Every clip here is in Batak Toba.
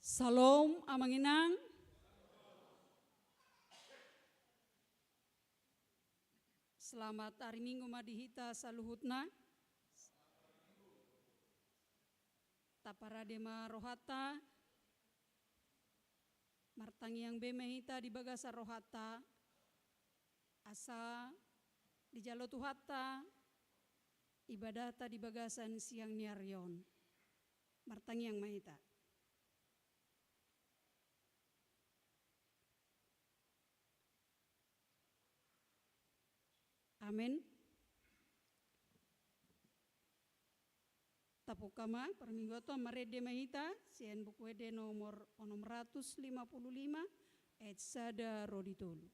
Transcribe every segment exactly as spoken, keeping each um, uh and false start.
Salom, amang inang. Selamat ari Minggu ma di hita saluhutna. Taparade ma rohanta, martangiang be ma hita di bagasan rohanta, asa dijalo Tuhanta ibadahta di bagasan siang ni ari on. Martangiang ma hita. Amen. Tapungka ma parmingguanta, marende ma hita sian Buku Ende nomor onom ratus lima puluh lima, ayat sada ro di tolu.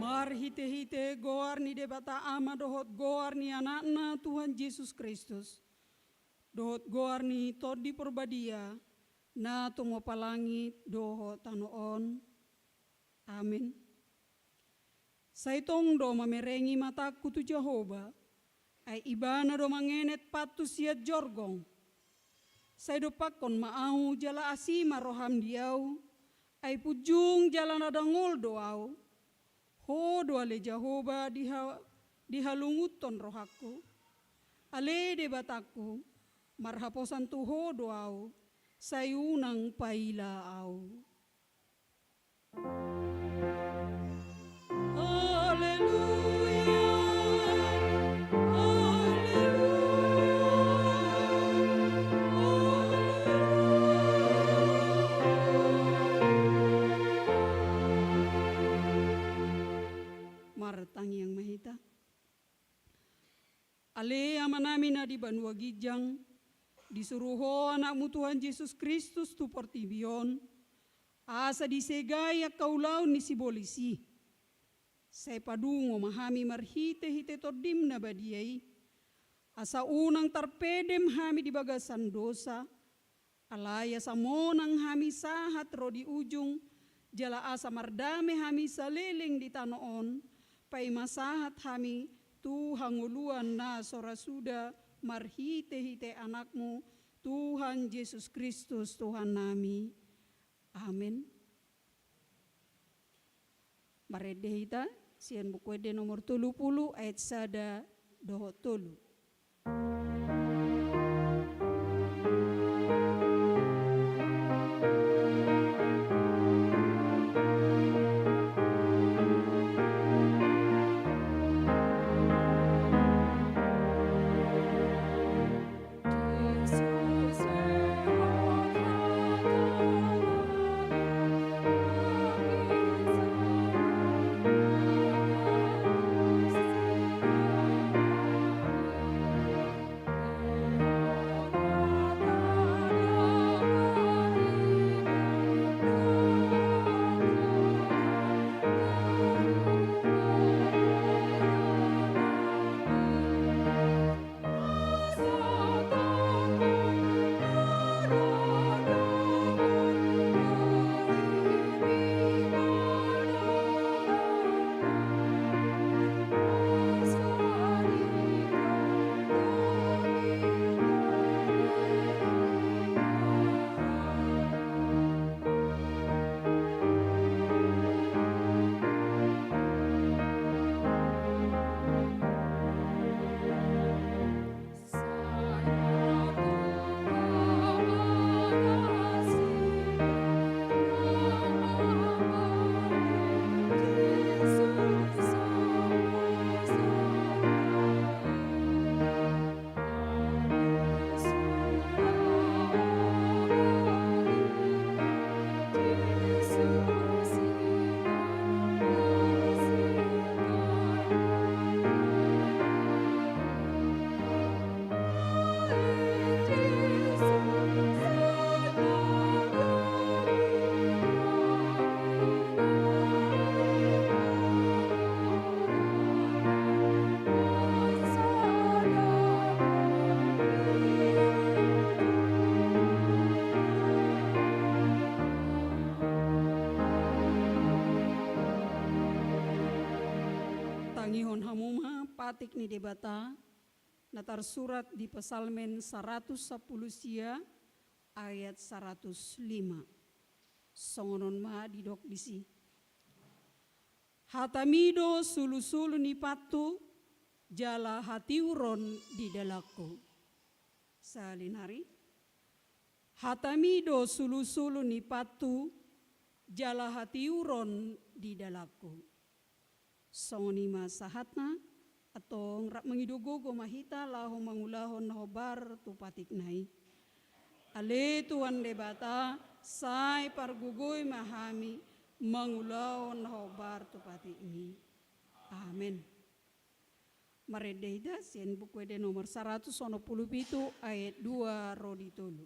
Marhitehite goar ni Debata Ama dohot goar ni Anakna Tuhan Jesus Kristus, dohot goar ni Tondi Porbadia, na tumompa langit dohot tano on. Amen. Sai tong do mamerengi matangku tu Jahowa, ai Ibana do mangenet pathu sian jorgong. Sai dompakkon ma ahu jala asi ma roham di ahu, ai punjung jala na dangol do ahu. Ho do ale Jahowa diha-, dihalungunhon rohangku. Ale Debatangku, marhaposan tu Ho do ahu, sai unang paila ahu. Haleluya, haleluya, haleluya. Martangiang ma hita. Ale Amanami na di banua ginjang, disuru Ho Anakmu Tuhan Jesus Kristus tu portibi on, asa disegai angka ulaon ni sibolis i. Sai padungo ma hami marhitehite Tondim na badia i, asa unang tarpedem hami di bagasan dosa, Alai asa monang hami sahat ro di ujung, jala asa mardame hami saleleng di tano on, paima sahat hami tu hangoluan na so ra suda marhite-hite Anakmu, Tuhan Jesus Kristus, Tuhannami. Amen. Marende hita sian Buku Ende nomor tolu pulu, ayat sada dohot tolu. Tangihon hamu ma patik ni Debata na tarsurat di Psalmen saratus sampulu sia ayat saratus lima. Songon on ma didok disi: Hatami do sulusulu ni pathu jala hatiuron di dalanhu. Sahali nari. Hatami do sulusulu ni pathu jala hatiuron di dalanhu. Songon i ma sahatna, antong rap mangido gogo ma hita laho mangulahon na hombar tu patikna i. Ale Tuhan Debata, sai pargogoi ma hami mangulahon na hombar tu patikmi. Amen. Marende hita sian Buku Ende nomor saratus onom pulu pitu ayat dua ro di tolu.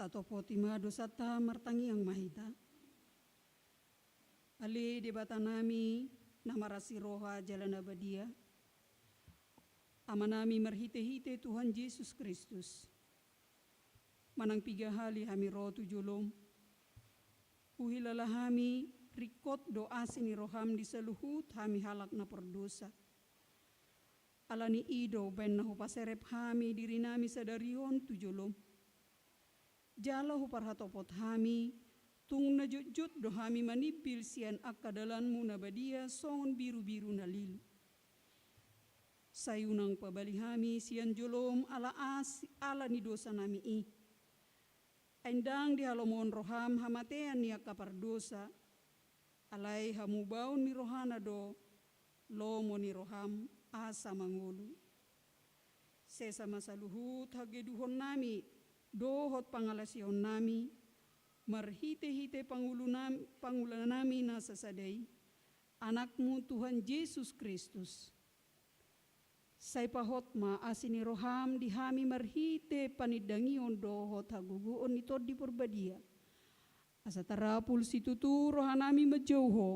Topoti ma dosanta, martangiang ma hita. Ale Debata nami, na marasi roha jala na badia, Ama nami marhite-hite Tuhan Jesus Kristus. Manang piga hali hami ro tu jolom, huhilala hami ringkot do asi ni roham di saluhut hami halak na pardosa. Ala ni i do umbaen na hupaserep hami diri nami sadari on tu jolom. Jala huparhatopot hami, tung na jotjot do hami manimbil sian angka dalanmu na badia songon birubiru na lilu. Sai unang pabali hami sian jolom ala asi, ala ni dosa nami i. Ai ndang dihalomohon roham hamatean ni angka pardosa, alai hamubaon ni rohana do lomo ni roham asa mangolu. Sesa ma saluhut hageduhon nami dohot pangalasion nami, marhite-hite pangulu nam-, pangula nami na sasada i, Anakmu Tuhan Jesus Kristus. Sai pahot ma asi ni roham di hami marhite panindangion dohot hagogoon ni Tondi Porbadia. Asa tarapul situtu roha nami manjou ho,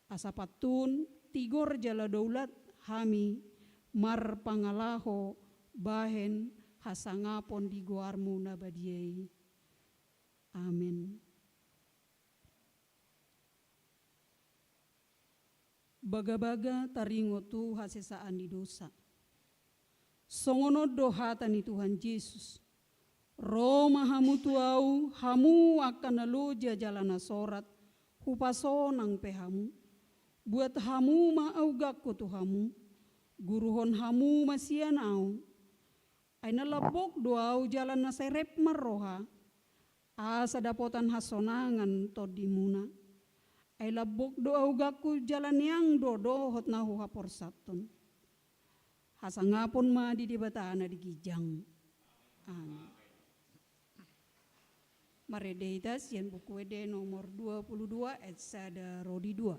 asa pantun, tigor jala daulat hami marpangalaho bahen hasangapon di goarmu na badia i. Amen. Bagabaga taringot tu hasesaan ni dosa. Songon on do hata ni Tuhan Jesus: Ro ma hamu tu Ahu, hamu angka na loja jala na sorat, hupasonang pe hamu. Buat hamu ma augangku tu hamu, guruhon hamu ma sian Ahu. Ai na lambok do Ahu jala na serep marroha, asa dapotan hasonangan tondimuna. Ai lambok do augangku jala niang do dohot na huhaporsathon. Hasangapon ma di Debata na di ginjang. Amen. Marende hita sian Buku Ende nomor dua puluh dua ayat sada ro di dua.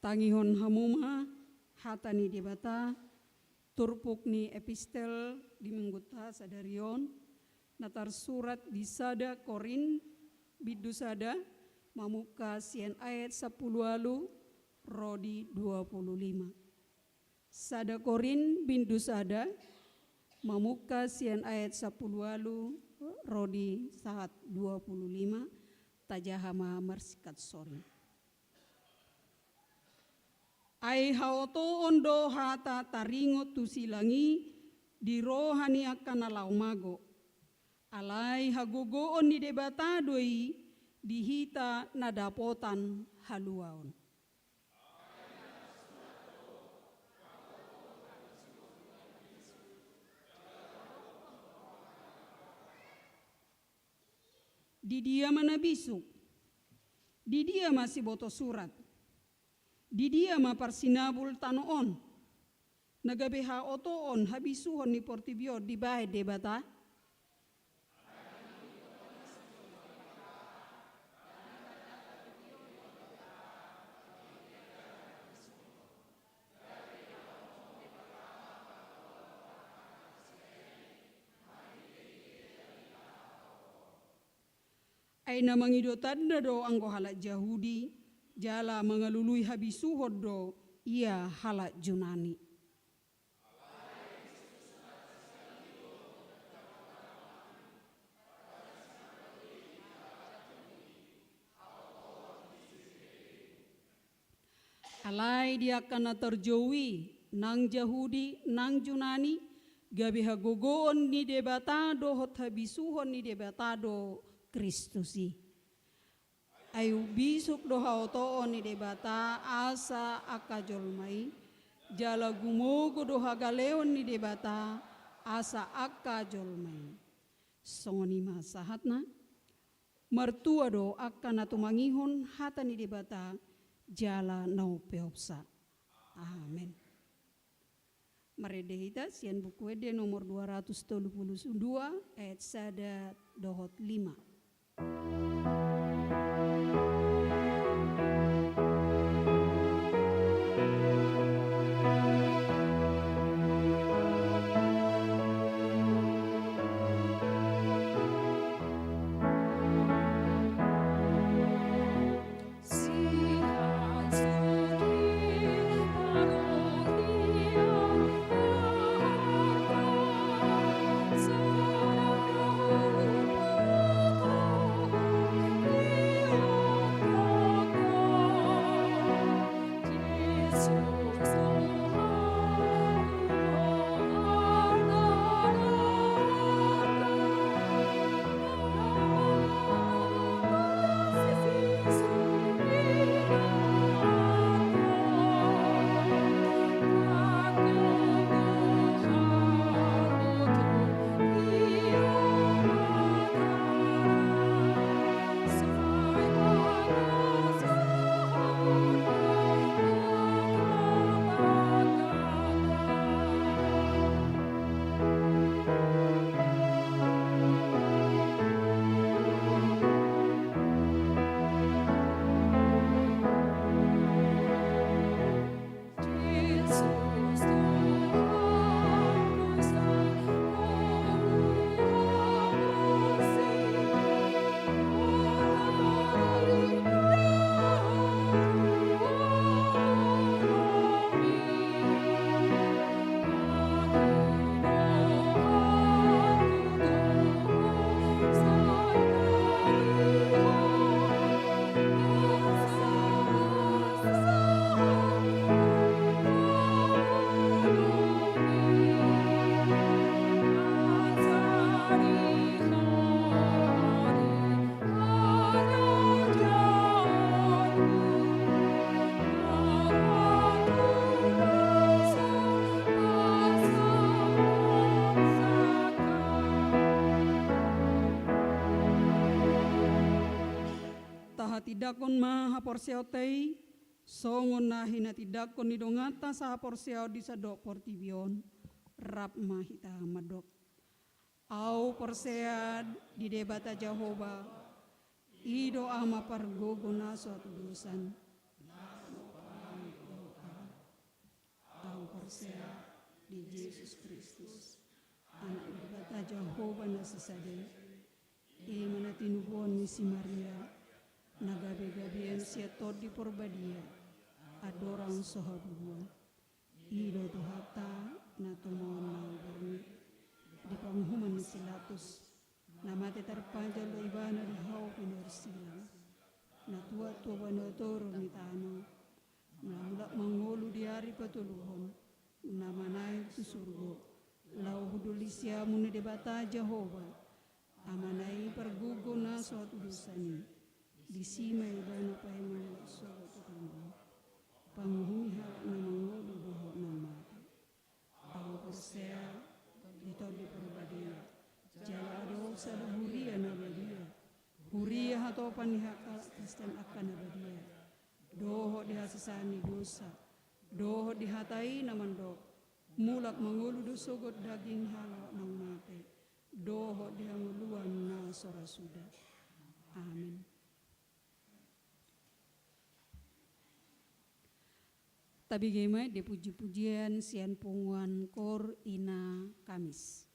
Tangihon hamu ma hata ni Debata, turpuk ni epistel di Minggunta sadari on, na tarsurat di sada Korint bindu sada, mamungka sian ayat sampulu ualu ro di dua pulu lima. Sada Korint bindu sada, mamungka sian ayat sampulu ualu ro di sahat dua pulu lima, tajaha ma marsingkat soring. Ai haotoon do hata taringot tu silang i di roha ni angka na laho mago. Alai hagogoon ni Debata do i di hita na dapotan haluaon. Di dia ma na bisuk? Di dia ma siboto surat? Di dia ma parsinabul tano on, na gabe haotoon habisuhon ni portibi on dibahen Debata? Ai na mangido tanda do anggo halak Jahudi, jala mangalului habisuhon do ia halak Junani. Alai di angka na tarjou i, nang Jahudi, nang Junani, gabe hagogoon ni Debata dohot habisuhon ni Debata do Kristus i. Ai umbisuk do haotoon ni Debata asa angka jolma i, jala gumogo do hagaleon ni Debata asa angka jolma i. Songon i ma sahatna. Martua do angka na tumangihon hata ni Debata jala na umpeopsa. Amen. Marende hita sian Buku Ende nomor dua ratus tolu pulu dua, ayat sada dohot lima. Tahatindangkon ma haporseaonta i, songon na hinatindangkon ni donganta sahaporseaon di sandok portibi on. Rap ma hita mandok. Ahu porsea di Debata Jahowa, i do Ama pargogo na so hatudosan. Ahu porsea di Jesus Kristus, Anak ni Debata Jahowa na sisada i, i ma na tinubuan ni si Maria, na gabegabean sian Tondi Porbadia, andorang so habubuan. I do Tuhanta na tumaon na umurni di panguhuman ni si Pilatus, na mate tarpanjang do ibana di hau pinarsilang, na tuat tu banua toru ni tano, na mulak mangolu di ari patoluhon, na manaek tu surgo, laho hundul di siamun ni Debata Jahowa, Amana i pargogo na so hatudosan i. Disi ma ibana paima mangolu sogot tu tano on. Panguhumi halak na mangolu dohot naung mate. Ahu porsea di Tondi Parbadia, jala adong sada huria na badia. Huria hatopan ni halak Kristen angka na badia, dohot di hasesaan ni dosa, dohot di hata i na mandok: Mulak mangolu do sogot daging halak naung mate, dohot di hangoluan na so ra suda. Amen. Tabege ma di puji-pujian sian punguan Koor Ina Kamis.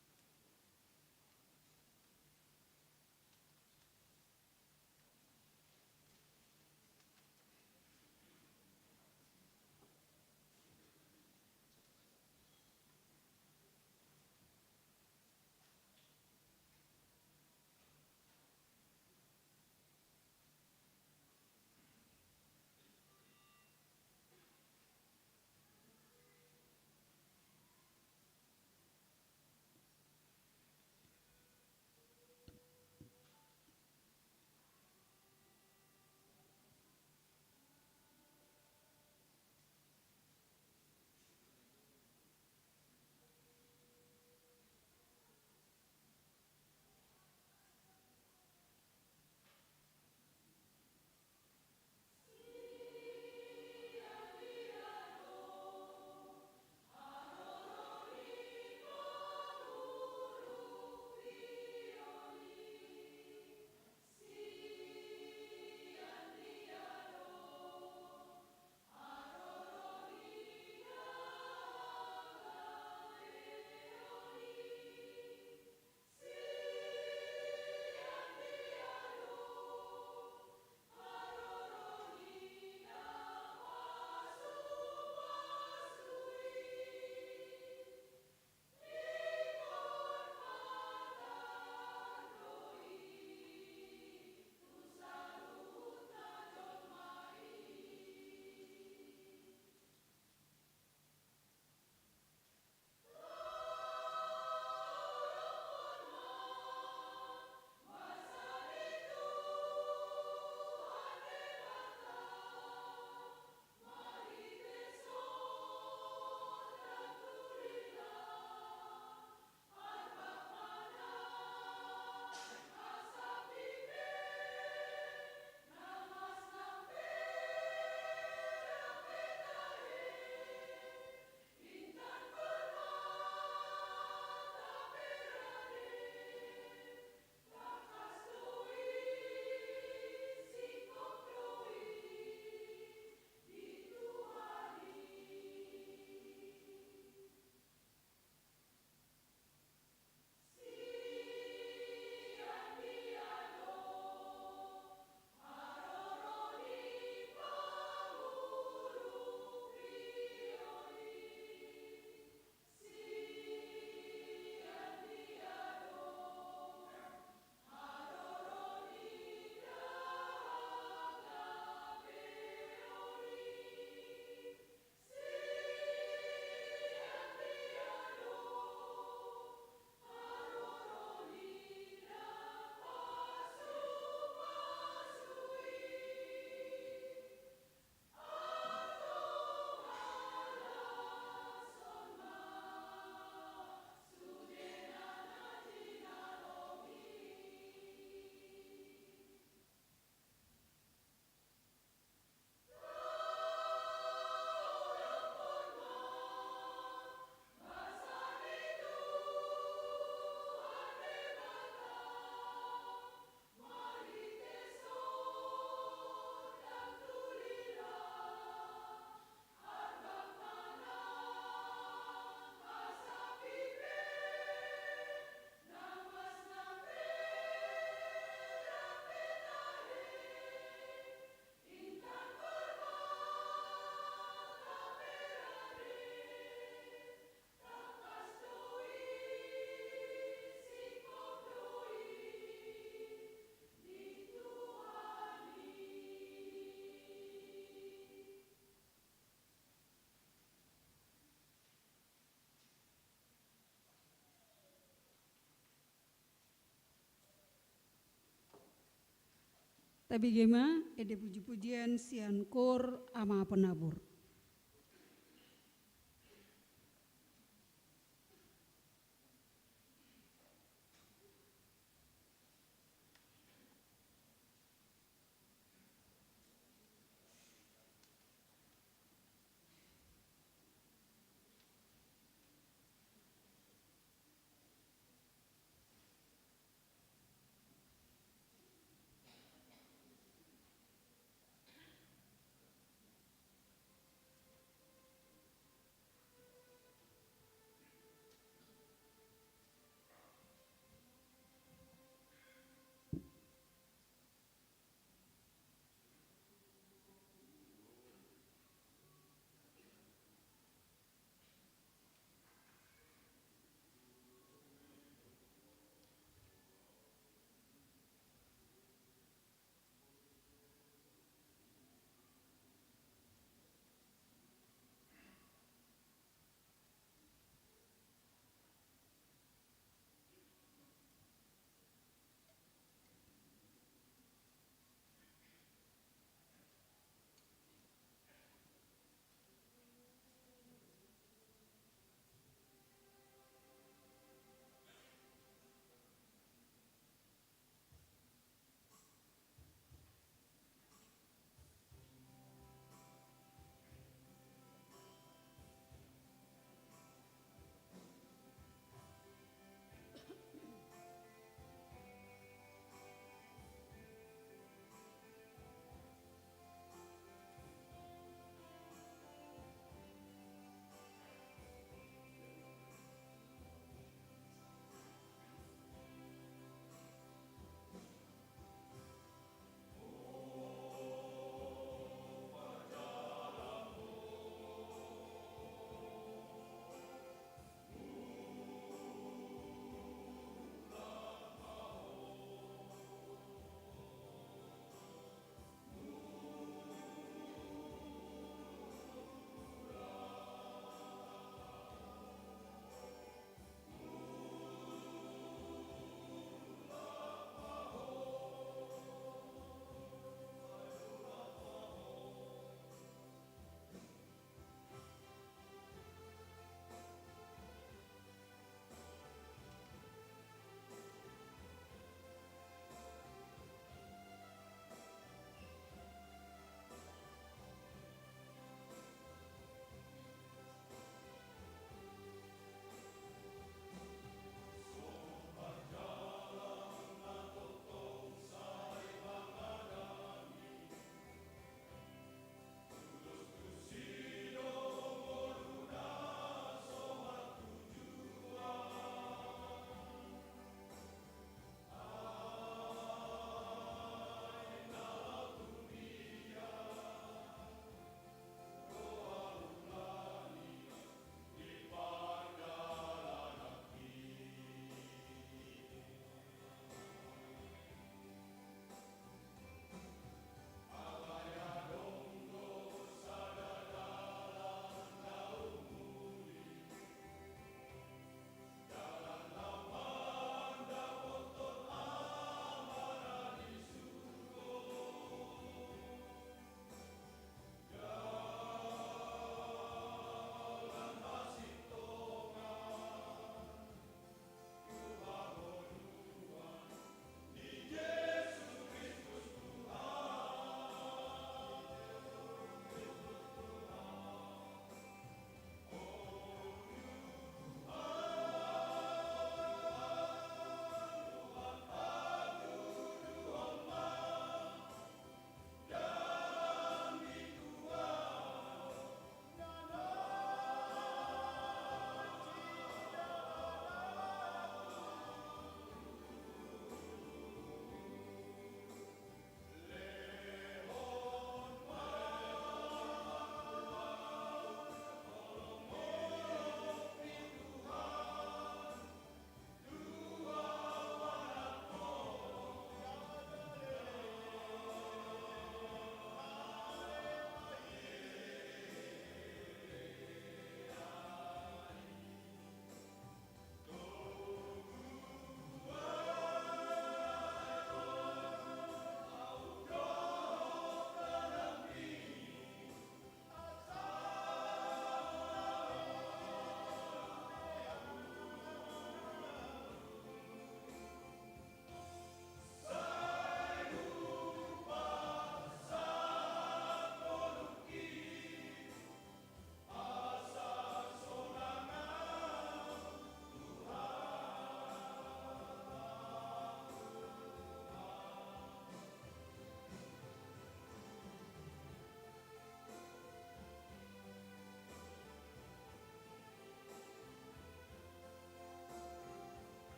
Tabege ma ende puji-pujian sian Koor Ama Penabur.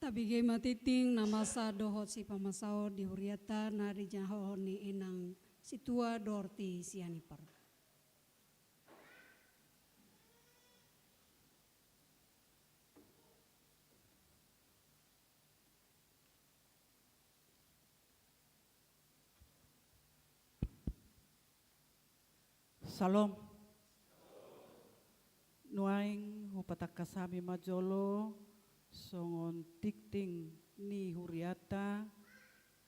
Bege ma tingting na masa dohot sipamasaon di hurianta na dijangahon ni inang Situa Dorti Sianipar. Salom. Nuaeng hupatangkas hami ma jolo songon tingting ni hurianta,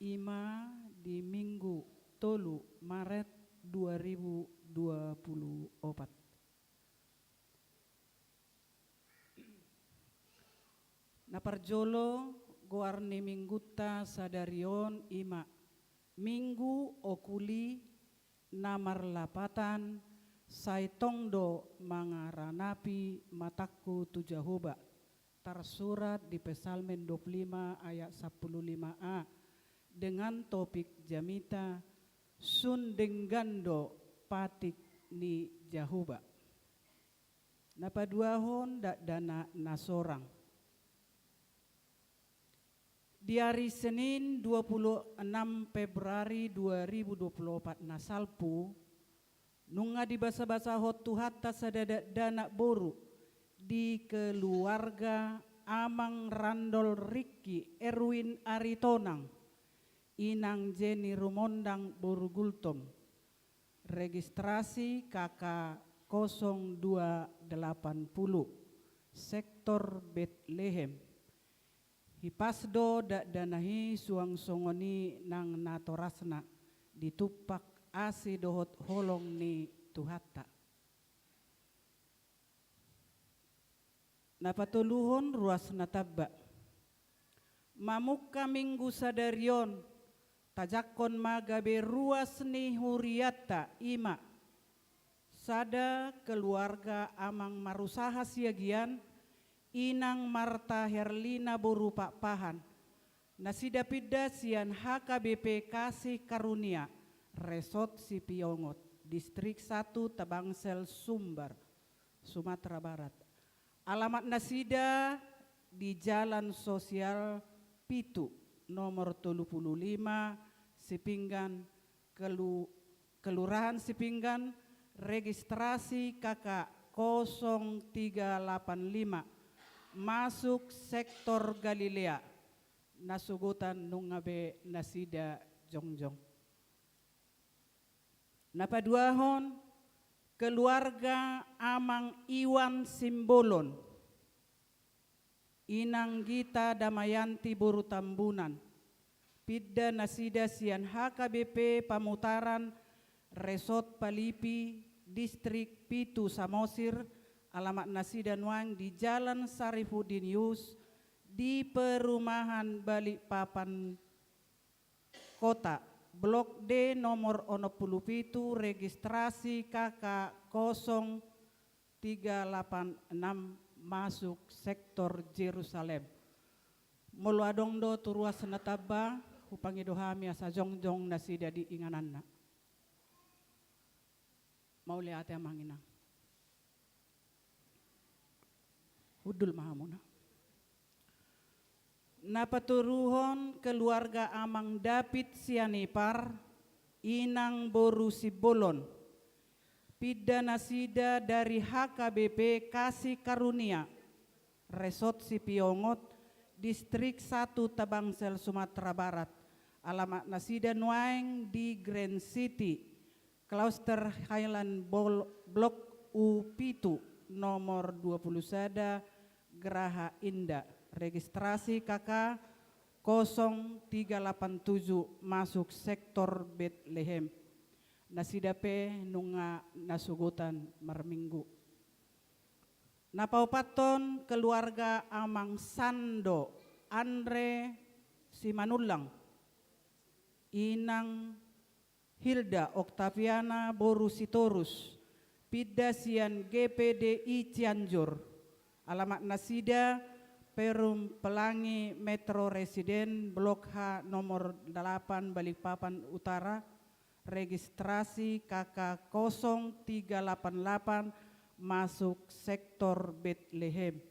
i ma di Minggu tolu Maret dua ribu dua puluh opat. Na parjolo, goar ni Minggunta sadari on i ma Minggu Okuli, na marlapatan Sai Tong Do Mangaranapi Matangku tu Jahowa, tarsurat di Psalmen dua puluh lima ayat sampulu lima a, dengan topik jamita Sun Denggan Do Patik ni Jahowa. Na paduahon, dakdanak na sorang. Di ari Senin dua puluh enam Februari dua ribu dua puluh opat na salpu, nunga dibasabasahon Tuhanta sada dakdanak boru di keluarga Amang Randol Riki Erwin Aritonang, Inang Jenny Rumondang boru Gultom, registrasi K K kosong dua delapan puluh, sektor Betlehem. Hipas do dakdanak i suang songon i nang natorasna, ditumpak asi dohot holong ni Tuhanta. Na patoluhon, ruas na tamba. Mamungka Minggu sadari on, tajangkon ma gabe ruas ni hurianta, i ma sada keluarga Amang Marusaha Siagian, Inang Marta Herlina boru Pakpahan, nasida pinda sian H K B P Kasih Karunia, Resort Sipiongot, Distrik satu Tabangsel, Sumbar, Sumatera Barat. Alamat nasida di Jalan Sosial pitu, nomor tolu puluh lima, Sipinggan, Kelu-, Kelurahan Sipinggan, registrasi K K kosong tiga lapan lima, masuk sektor Galilea. Nasogotan nunga be nasida jongjong. Na paduahon, keluarga Amang Iwan Simbolon, Inang Gita Damayanti boru Tambunan. Pinda nasida sian H K B P Pamutaran, Resort Palipi, Distrik pitu Samosir. Alamat nasida nuaeng di Jalan Sarifudin Yus, di Perumahan Balikpapan Kota, Blok D, nomor onom puluh pitu, registrasi K K kosong tiga lapan enam, masuk sektor Jerusalem. Molo adong do tu ruas na tamba, hupangido hami asa jongjong nasida di ingananna. Mauliate, Amang Inang. Hundul ma hamuna. Na patoruhon, keluarga Amang David Sianipar, Inang boru Simbolon. Pinda nasida dari H K B P Kasih Karunia, Resort Sipiongot, Distrik satu Tabangsel, Sumatera Barat. Alamat nasida nuaeng di Grand City, Klaster Highland Bol-, Blok U pitu, nomor dua puluh sada, Graha Indah, registrasi K K kosong tiga lapan tujuh, masuk sektor Betlehem. Nasida pe nunga nasogotan marminggu. Na paopathon, keluarga Amang Sando, Andre Simanullang, Inang Hilda Oktaviana boru Sitorus, pinda sian G P D I Cianjur. Alamat nasida, Perum Pelangi Metro Residen, Blok H, nomor delapan, Balikpapan Utara, registrasi K K kosong tiga lapan lapan, masuk sektor Betlehem.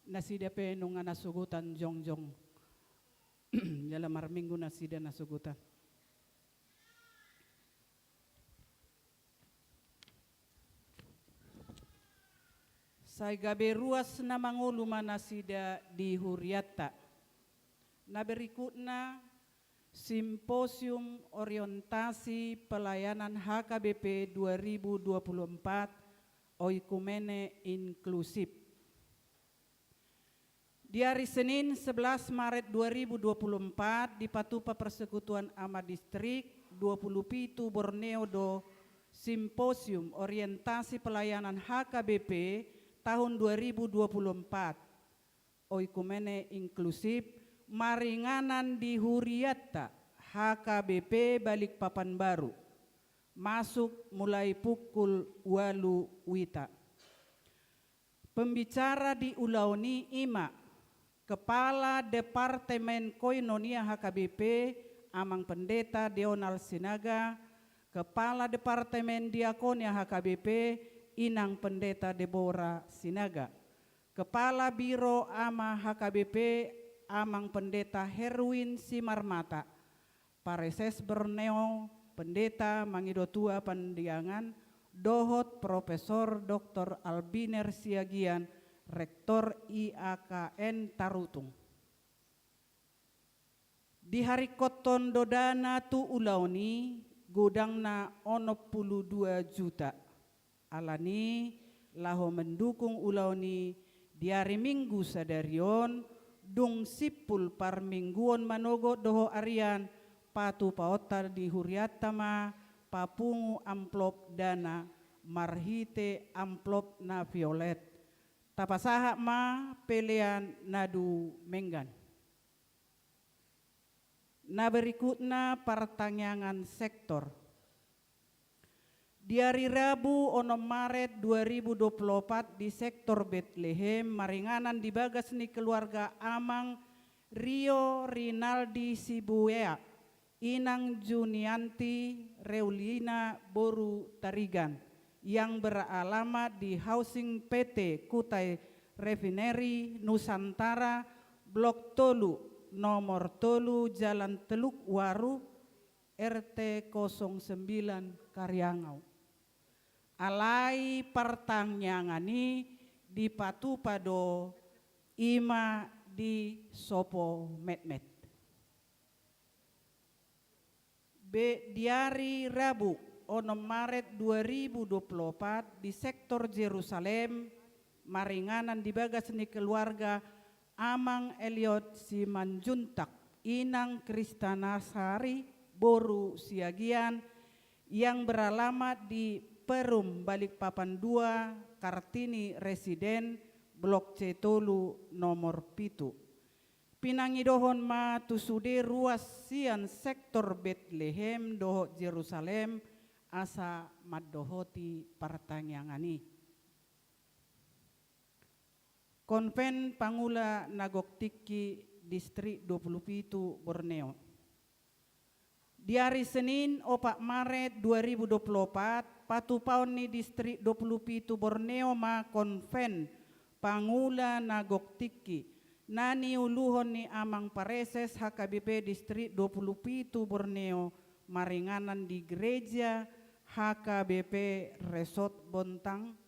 Nasida pe nunga nasogotan jongjong. Jala marminggu nasida nasogotan. Sai gabe ruas na mangolu ma nasida di hurianta. Na berikutna, Simposium Orientasi Pelayanan H K B P dua ribu dua puluh empat, Oikumene Inklusif. Di ari Senin, sebelas Maret dua ribu dua puluh empat, dipatupa Persekutuan Ama Distrik dua puluh pitu Borneo do Simposium Orientasi Pelayanan H K B P tahun dua ribu dua puluh empat, Oikumene Inklusif, maringanan di hurianta H K B P Balikpapan Baru, masuk mulai pukul ualu wita. Pembicara di ulaon i ima Kepala Departemen Koinonia H K B P, Amang Pendeta Deonald Sinaga, Kepala Departemen Diakonia H K B P, Inang Pendeta Deborah Sinaga, Kepala Biro Ama H K B P, Amang Pendeta Herwin Simarmata, Praeses Borneo, Pendeta Mangidotua Pandiangan, dohot Profesor Doktor Albiner Siagian, Rektor I A K N Tarutung. Diharingkothon do dana tu ulaon i, godangna onom pulu dua juta. Alani laho mendukung ulaon i, di ari Minggu sadari on, dung simpul parmingguon manogot dohot arian, patupaonta di hurianta ma papungu amplop dana marhite amplop na violet. Tapasahat ma pelean na dumenggan. Na berikutna, partangiangan sektor. Di ari Rabu onom Maret dua ribu dua puluh opat, di sektor Betlehem, maringanan di bagas ni keluarga Amang Rio Rinaldi Sibuea, Inang Junianti Reulina boru Tarigan, yang beralamat di Housing P T Kutai Refinery Nusantara, Blok tolu, nomor tolu, Jalan Teluk Waru, R T kosong sembilan, Kariangau. Alai partangiangan i dipatupa do ima di sopo metmet. Be, di ari Rabu onom Maret dua ribu dua puluh opat, di sektor Jerusalem, maringanan di bagas ni keluarga Amang Eliot Simanjuntak, Inang Kristanasari boru Siagian, yang beralamat di Perum Balikpapan dua, Kartini Residen, Blok C tolu, nomor pitu. Pinangidohon ma tu sude ruas sian sektor Betlehem dohot Jerusalem asa mandohoti partangiangan i. Konven Pangula na Gok Tingki, Distrik dua puluh pitu Borneo. Di ari Senin opat Maret dua ribu dua puluh opat, patupaon ni Distrik dua puluh pitu Borneo ma Konven Pangula na Gok Tingki, na niuluhon ni Amang Praeses H K B P Distrik dua puluh pitu Borneo, maringanan di Gereja H K B P Resort Bontang,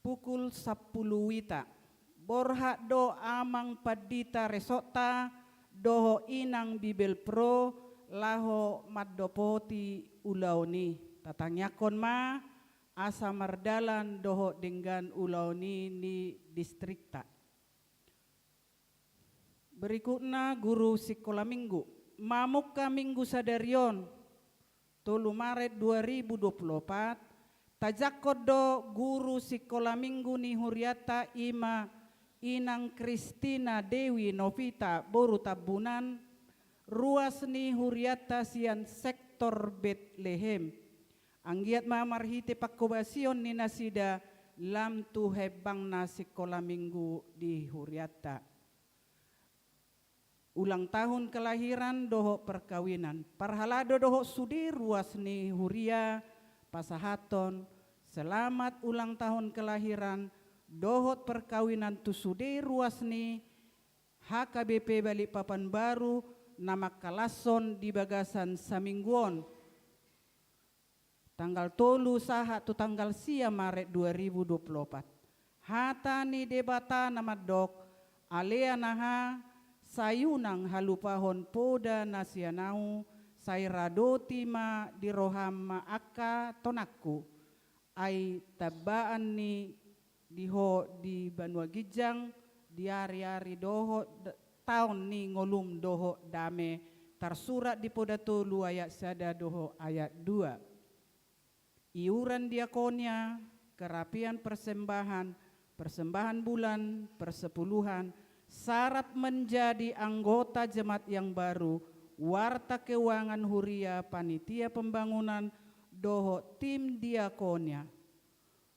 pukul sampulu wita. Borhat do Amang Pandita Resortta dohot Inang Bibelvrouw laho mandapoti ulaon i. Tatangiangkon ma asa mardalan dohot denggan ulaon i di distrikta. Berikutna, guru sikola minggu. Mamungka minggu sadari on, tolu Maret dua ribu dua puluh opat, tajangkon do guru sikola minggu ni hurianta, ima Inang Kristina Dewi Novita boru Tambunan, ruas ni hurianta sian sektor Betlehem. Anggiat ma marhite pangkobasion ni nasida lam tu hembangna sikola minggu di hurianta. ulang tahun kelahiran dohot perkawinan. Parhalado dohot sude ruas ni huria pasahathon selamat ulang tahun kelahiran dohot perkawinan tu sude ruas ni H K B P Balikpapan Baru na mangkalashon di bagasan saminggu on, tanggal tolu sahat tu tanggal sia Maret dua ribu dua puluh opat. Hata ni Debata na mandok, alea na ha, sai unang halupahon poda na sian ahu, sai radoti ma di roham ma angka tonangku. Ai tambaan ni di ho di banua ginjang, di ari-ari dohot d-, taon ni ngolum dohot dame, tarsurat di Poda tolu ayat sada dohot ayat dua. Iuran diakonia, kerapian persembahan, persembahan bulan, persepuluhan, syarat menjadi anggota jemaat yang baru, warta keuangan huria, panitia pembangunan, dohot tim diakonia.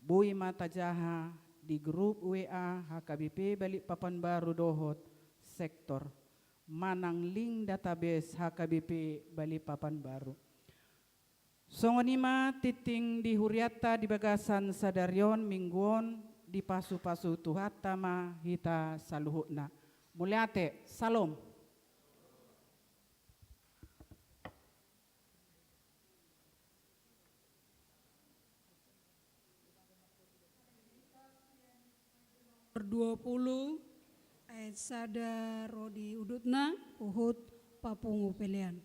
Boi ma tajaha di grup W A H K B P Balikpapan Baru dohot sektor manang link database H K B P Balikpapan Baru. Songon i ma tingting di hurianta di bagasan sadari on, minggu on, dipasu-pasu Tuhanta ma hita saluhutna. Mauliate, salam. Nomor dua puluh, ayat sada ro di udutna, huhut papungu pelean.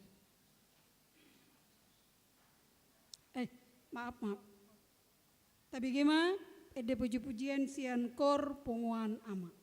Eh, maaf, maaf. Tabege ma, ende puji-pujian sian kor punguan Ama.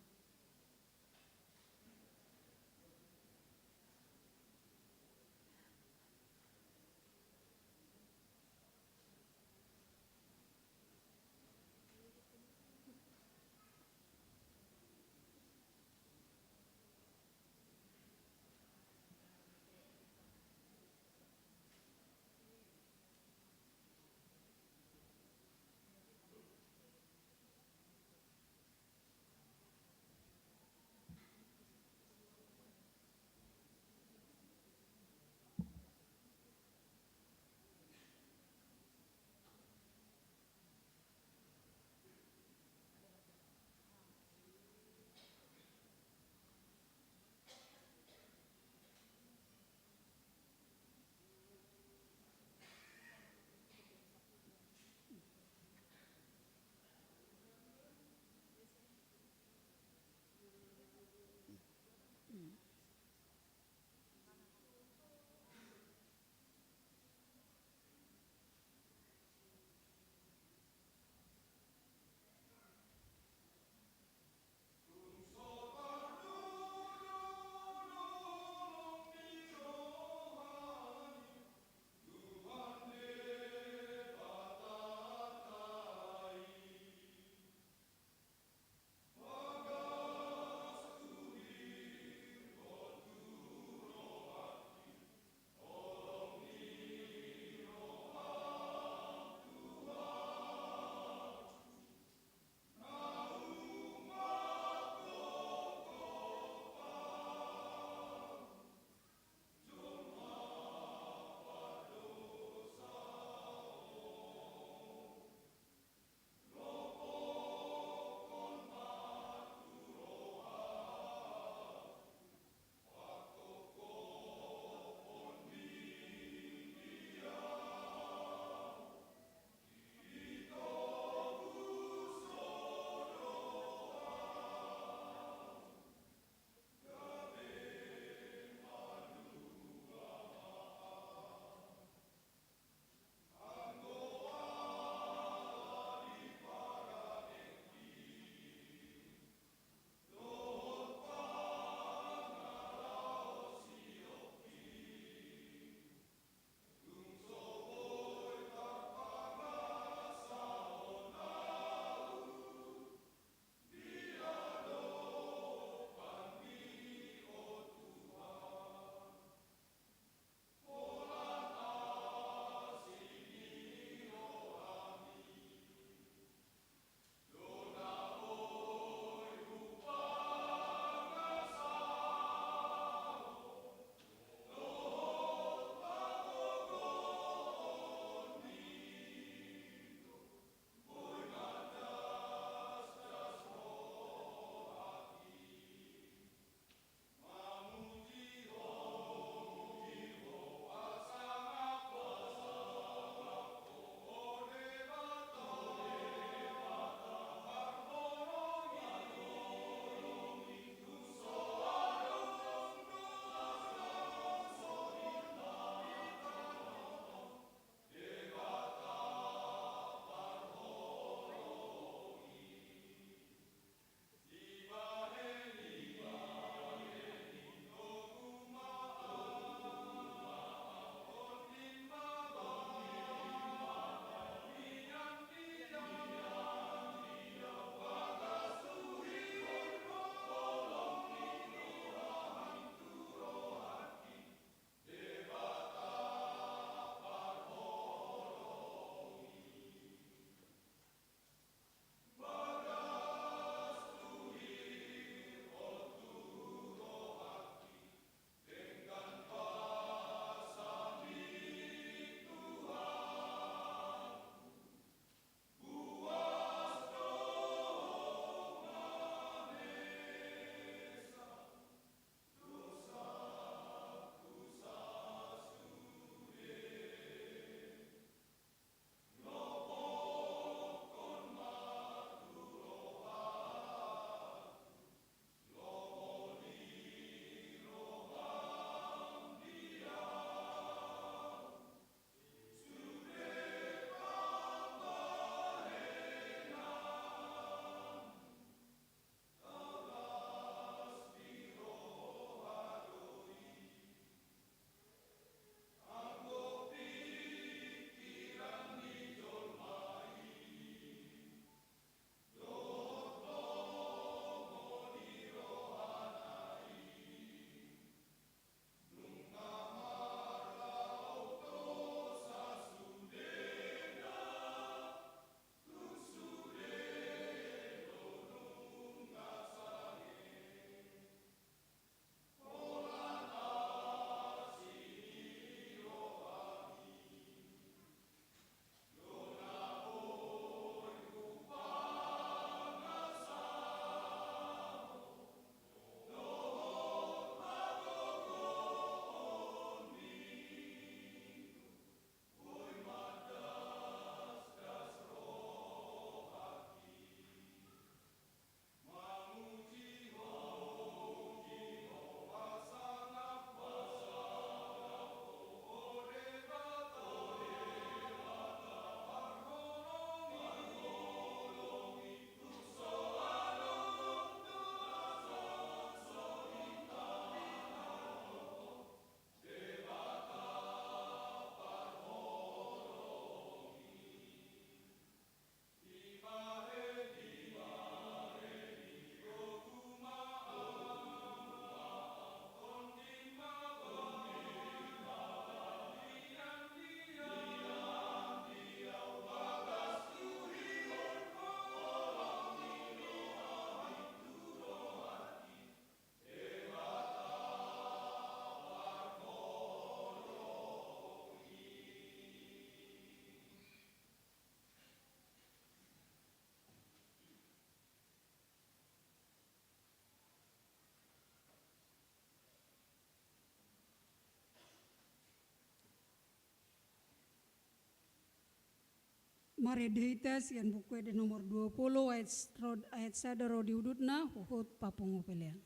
Marende hita sian Buku Ende nomor dua pulu, ayat s-, ro-, ayat sada ro di udutna, huhut papungu pelean.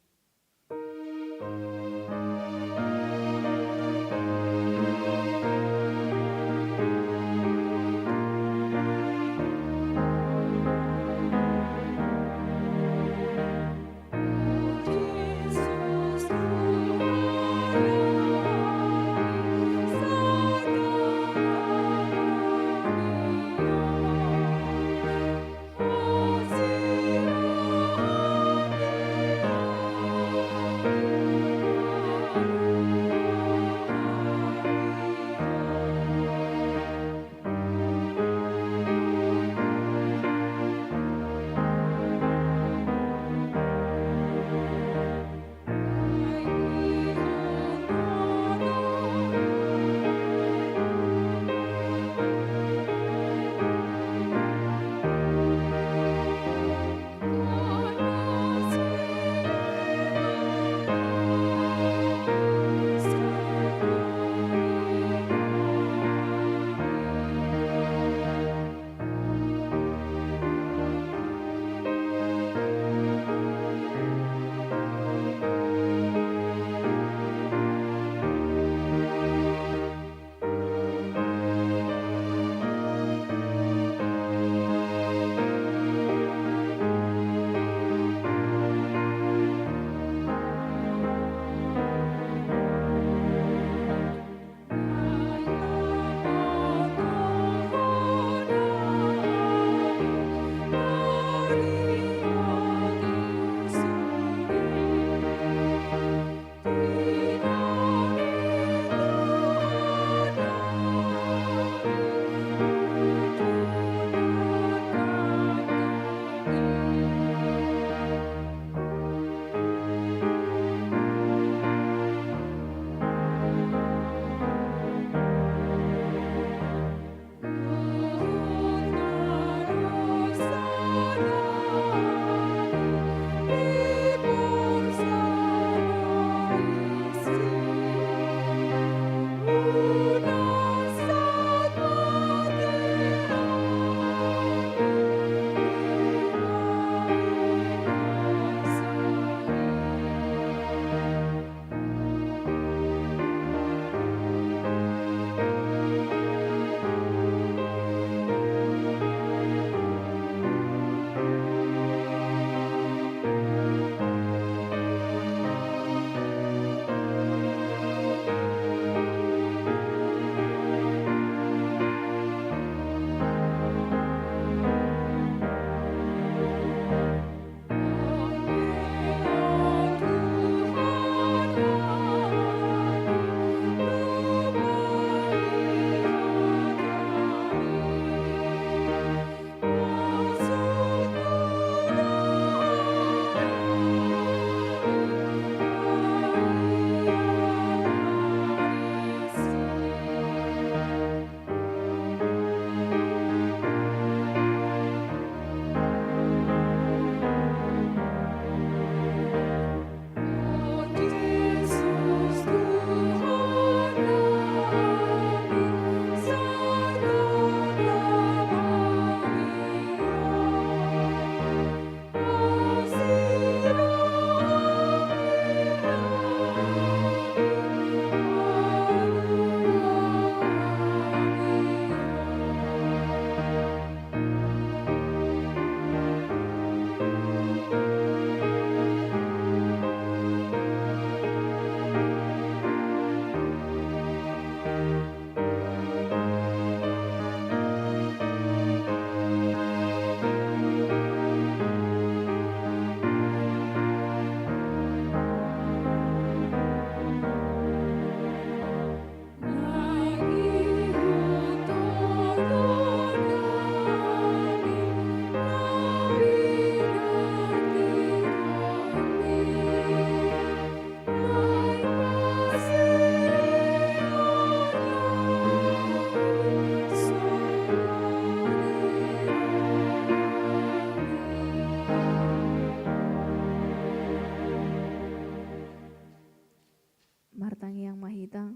Martangiang ma hita.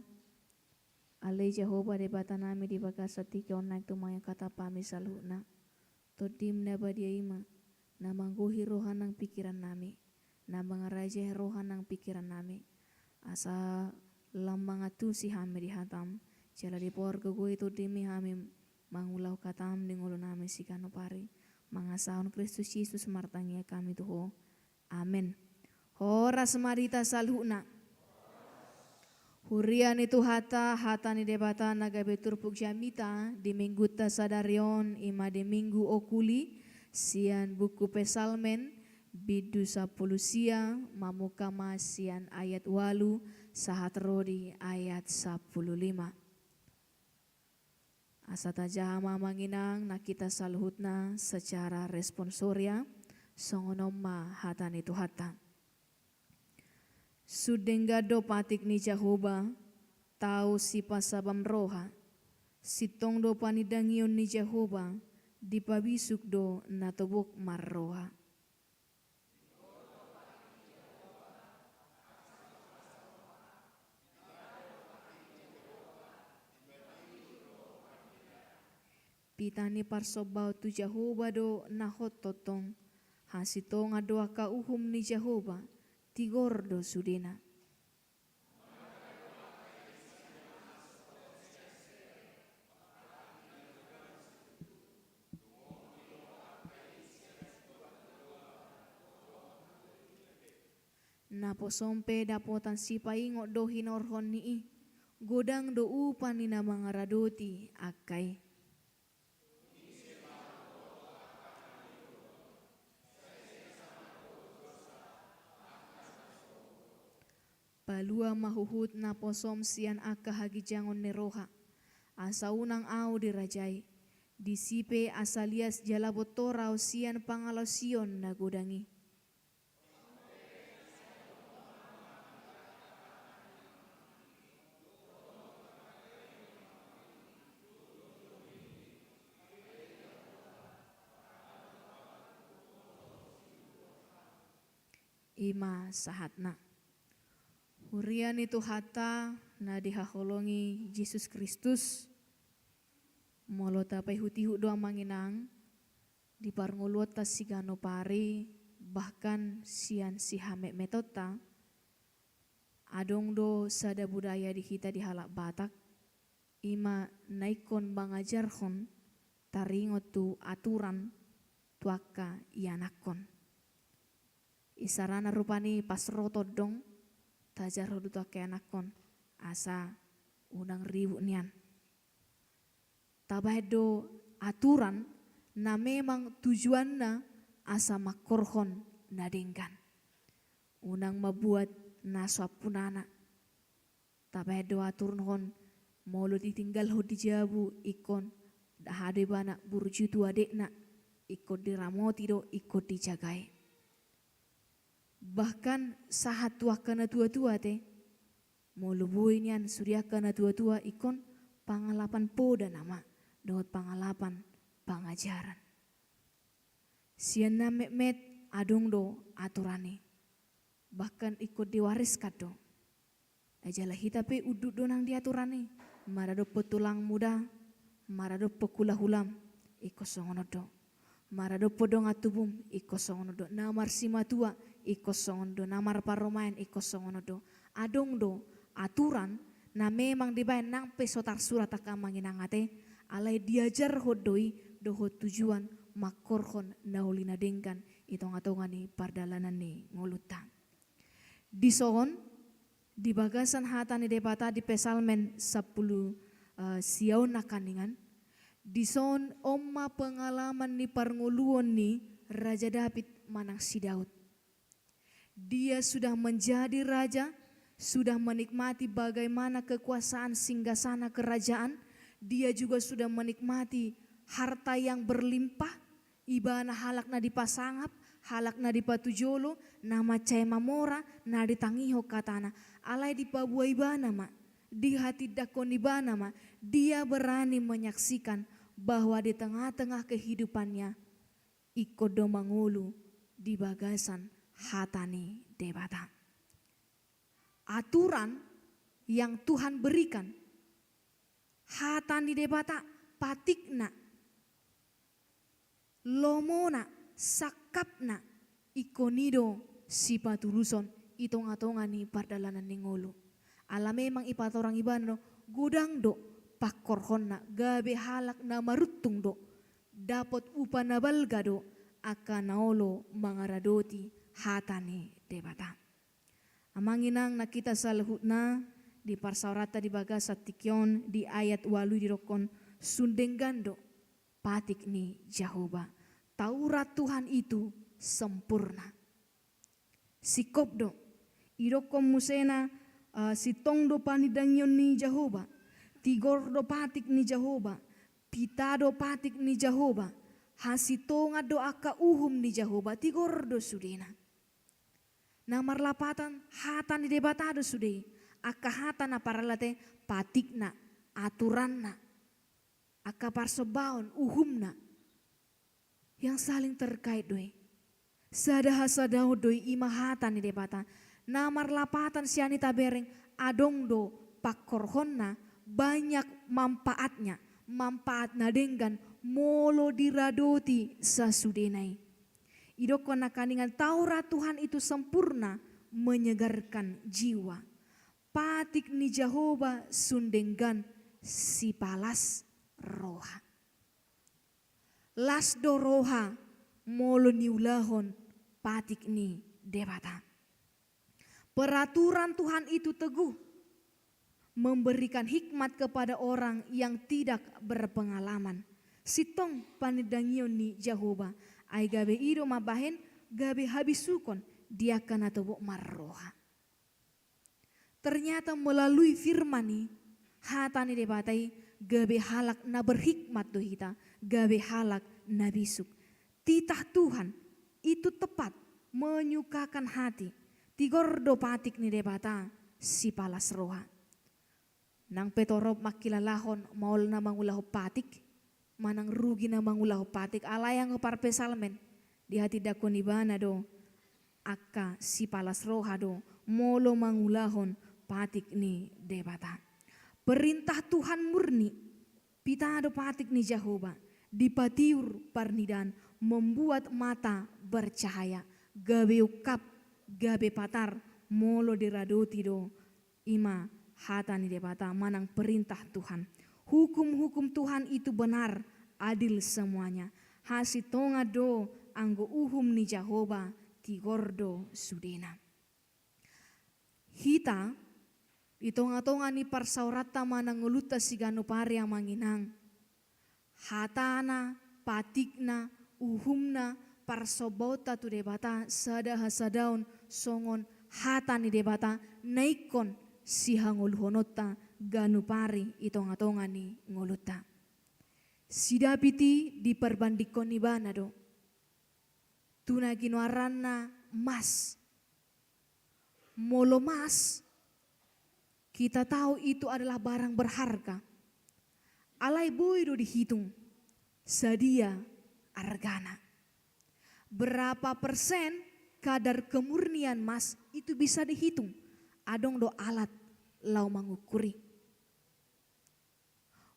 Ale Jahowa Debatanami, di bagasan tingki on naeng tumangihon hataM hami saluhutna. TondiM na badia i ma na manggohi roha nang pingkirannami, na mangarajai roha nang pingkirannami, asa lam mangantusi hami di hataM, jala dipargogoi TondiM i hami mangulahon hataM di ngolunami siganup ari. Mangasahon Kristus Jesus martangiang hami tu Ho. Amen. Horas ma di hita saluhutna. Huria ni Tuhanta, hata ni Debata na gabe turpuk jamita di minggunta sadari on, i ma di Minggu Okuli, sian buku Psalmen, bindu sampulu sia, mamungka ma sian ayat ualu sahat ro di ayat sampulu lima. Asa tajaha ma amang inang na hita saluhutna secara responsoria, songon on ma hata ni Tuhanta. Sun denggan do patik ni Jahowa, tau sipasabam roha, sintong do panindangion ni Jahowa, dipabisuk do na tobok marroha. Pita ni parsombaon tu Jahowa do na hot tongtong, hasintongan do angka uhum ni Jahowa, tigor do sudena. Naposom pe dapotan sipaingot do hinorhon ni i, godang do upa ni na mangaradoti angka i. Palua ma huhut naposom sian angka haginjangon ni roha, asa unang ahu dirajai, disi pe asa lias jala bontor ahu sian pangalaosion na godang i. I ma sahatna. Huria ni Tuhanta na dihaholongi Jesus Kristus, molo tapaihutihut do amang inang, di parngoluonta siganup ari, bahkan sian sihametmetonta, adong do sada budaya di hita di halak Batak, i ma na ingkon mangajarhon taringot tu aturan tu angka ianakhon. Isarana rupani pas ro tondong, tajarhon do tu angka ianakhon, asa unang ribut nian. Tabahen do aturan na memang tujuanna asa mangkorhon na denggan. Unang mambuat na so ampunana. Tabahen do aturan on, molo ditinggalhon di jabu ingkon, aha do ibana, burju tu adetna, ingkon diramoti do, ingkon dijagai. Bahkan sahat tu angka natuatua ate, molo boi nian sude angka natuatua ingkon pangalapan poda nama, dohot pangalapan pangajaran. Sian na metmet adong do aturan i. Bahkan ingkon diwariskan do. Ai jala hita pe unduk do nang di aturan i, maradophon tulangmu da, maradophon hulahulam, ingkon songon on do. Maradophon dongan tubum, ingkon songon on do. Na marsimatua, ingkon songon on do. Na marparumaen, ingkon songon on do. Adong do aturan na memang dibahen nang pe so tarsurat angka amang inang ate, alai diajarhon do i dohot tujuan mangkorhon na uli na denggan i tongatonga ni pardalanan ni ngolunta. Dison, di bagasan hata ni Debata di Psalmen sampulu, eh, sia on nangkaningan, dison on ma pengalaman ni parngoluon ni Raja Daud manang si Daud. Dia sudah menjadi raja, sudah menikmati bagaimana kekuasaan singgasana kerajaan, dia juga sudah menikmati harta yang berlimpah, ibana halak na dipasangap, halak na dipatujolo, na mansai mamora, na ditangihon hatana. Alai dipaboa ibana ma, dihatindangkon ibana ma, dia berani menyaksikan bahwa di tengah-tengah kehidupannya, ingkon do mangolu di bagasan hata ni Debata. Aturan yang Tuhan berikan hata ni Debata, patikna, lomona, sangkapna, ingkon i do sipatuluson i tonga-tonga ni pardalanan ni ngolu. Ala memang ipatorang ibana do, godang do pangkorhonna, gabe halak na maruntung do, dapot upa na balga do angka na olo mangaradoti hata ni Debata. Amang inang na hita saluhutna, di parsaoranta di bagasan tingki on, di ayat ualu i didokkon, sun denggan do patik ni Jahowa. Taurat Tuhan itu sempurna. Singkop do, idokkon musena, eh, sintong do panindangion ni Jahowa, tigor do patik ni Jahowa, pita do patik ni Jahowa, hasintongan do angka uhum ni Jahowa, tigor do sudena. Na marlapatan hata ni Debata do sude, angka hata na paralate patikna, aturanna, angka parsombaon, uhumna, yang saling terkait do i. Sada hasadaon do i, i ma hata ni Debata. Na marlapatan sian i tabereng, adong do pangkorhonna, banyak manfaatnya, manfaat na denggan, molo diradoti sasudena i. Idokkon nangkiningan, Taurat Tuhan itu sempurna, menyegarkan jiwa. Patik ni Jahowa sun denggan, sipalas roha. Las do roha molo niulahon patik ni Debata. Peraturan Tuhan itu teguh, memberikan hikmat kepada orang yang tidak berpengalaman. Sintong panindangion ni Jahowa, ai gabe i do mambahen gabe habisuhon di angka na tobok marroha. Ternyata melalui firman i, hata ni Debata i, gabe halak na berhikmat do hita, gabe halak na bisuk. Titah Tuhan itu tepat, menyukakan hati. Tigor do patik ni Debata, sipalas roha. Nang pe torop mangkilalahon maol na mangulahon patik, manang rugi na mangulahon patik, alai anggo parpsalmen, dihatindangkon ibana do, angka sipalas roha do, molo mangulahon patik ni Debata. Perintah Tuhan murni, pita do patik ni Jahowa, dipatiur parnidaan, membuat mata bercahaya, gabe ungkap, gabe patar, molo diradoti do, i ma hata ni Debata manang perintah Tuhan. Hukum-hukum Tuhan itu benar, adil semuanya. Hasintongan do anggo uhum ni Jahowa, tigor do sudena. Hita, di tonga-tonga ni parsaoranta manang ngolunta siganup ari, amang inang, hatana, patikna, uhumna, parsombaonta tu Debata sada hasadaon songon hata ni Debata na ingkon sihangoluhononta ganup ari di tonga-tonga ni ngolunta. Si Dapit i diperbandingkon ibana do tu na ginoaranna mas. Molo mas, kita tahu itu adalah barang berharga. Alai boi do dihitung sadia argana. Berapa persen kadar kemurnian mas itu bisa dihitung. Adong do alat laho mangukur i.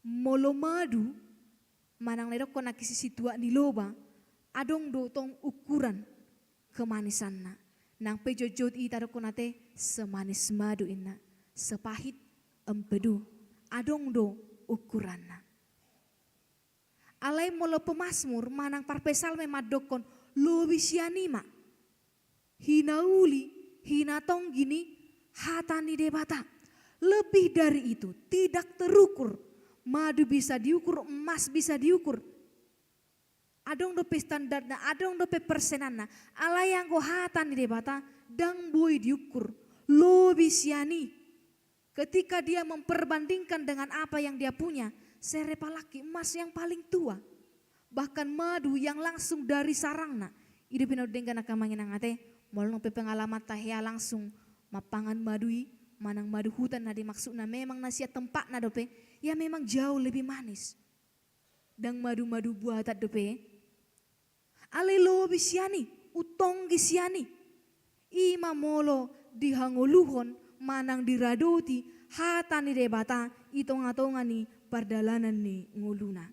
Molo madu, manang na didokkon nangkin si situak ni loba, adong do tong ukuran kemanisanna. Nang pe jotjot i tadokkon ate semanis madu inna, sepahit empedu, adong do ukuranna. Alai molo pemasmur manang parpsalmen mandokkon, lobi sian i ma hinauli, hinatonggi ni hata ni Debata. Lebih dari itu, tidak terukur. Madu bisa diukur, emas bisa diukur. Adong dope standarna, adong dope persenanna. Alai anggo hata ni Debata, ndang boi diukur. Lobi sian i. Ketika dia memperbandingkan dengan apa yang dia punya, serep halak i emas yang paling tua. Bahkan madu yang langsung dari sarangna. I dope na denggan angka amang inang ate, molo nang pe pengalamanta hea langsung mampangan madu i, manang madu hutan na dimaksudna memang na sian tempatna dope, ya memang jauh lebih manis. Ndang madu-madu buatan dope. Alai lobi sian i, untonggi sian i. I ma molo dihangoluhon manang diradoti hata ni Debata i tonga-tonga ni pardalanan ni ngoluna.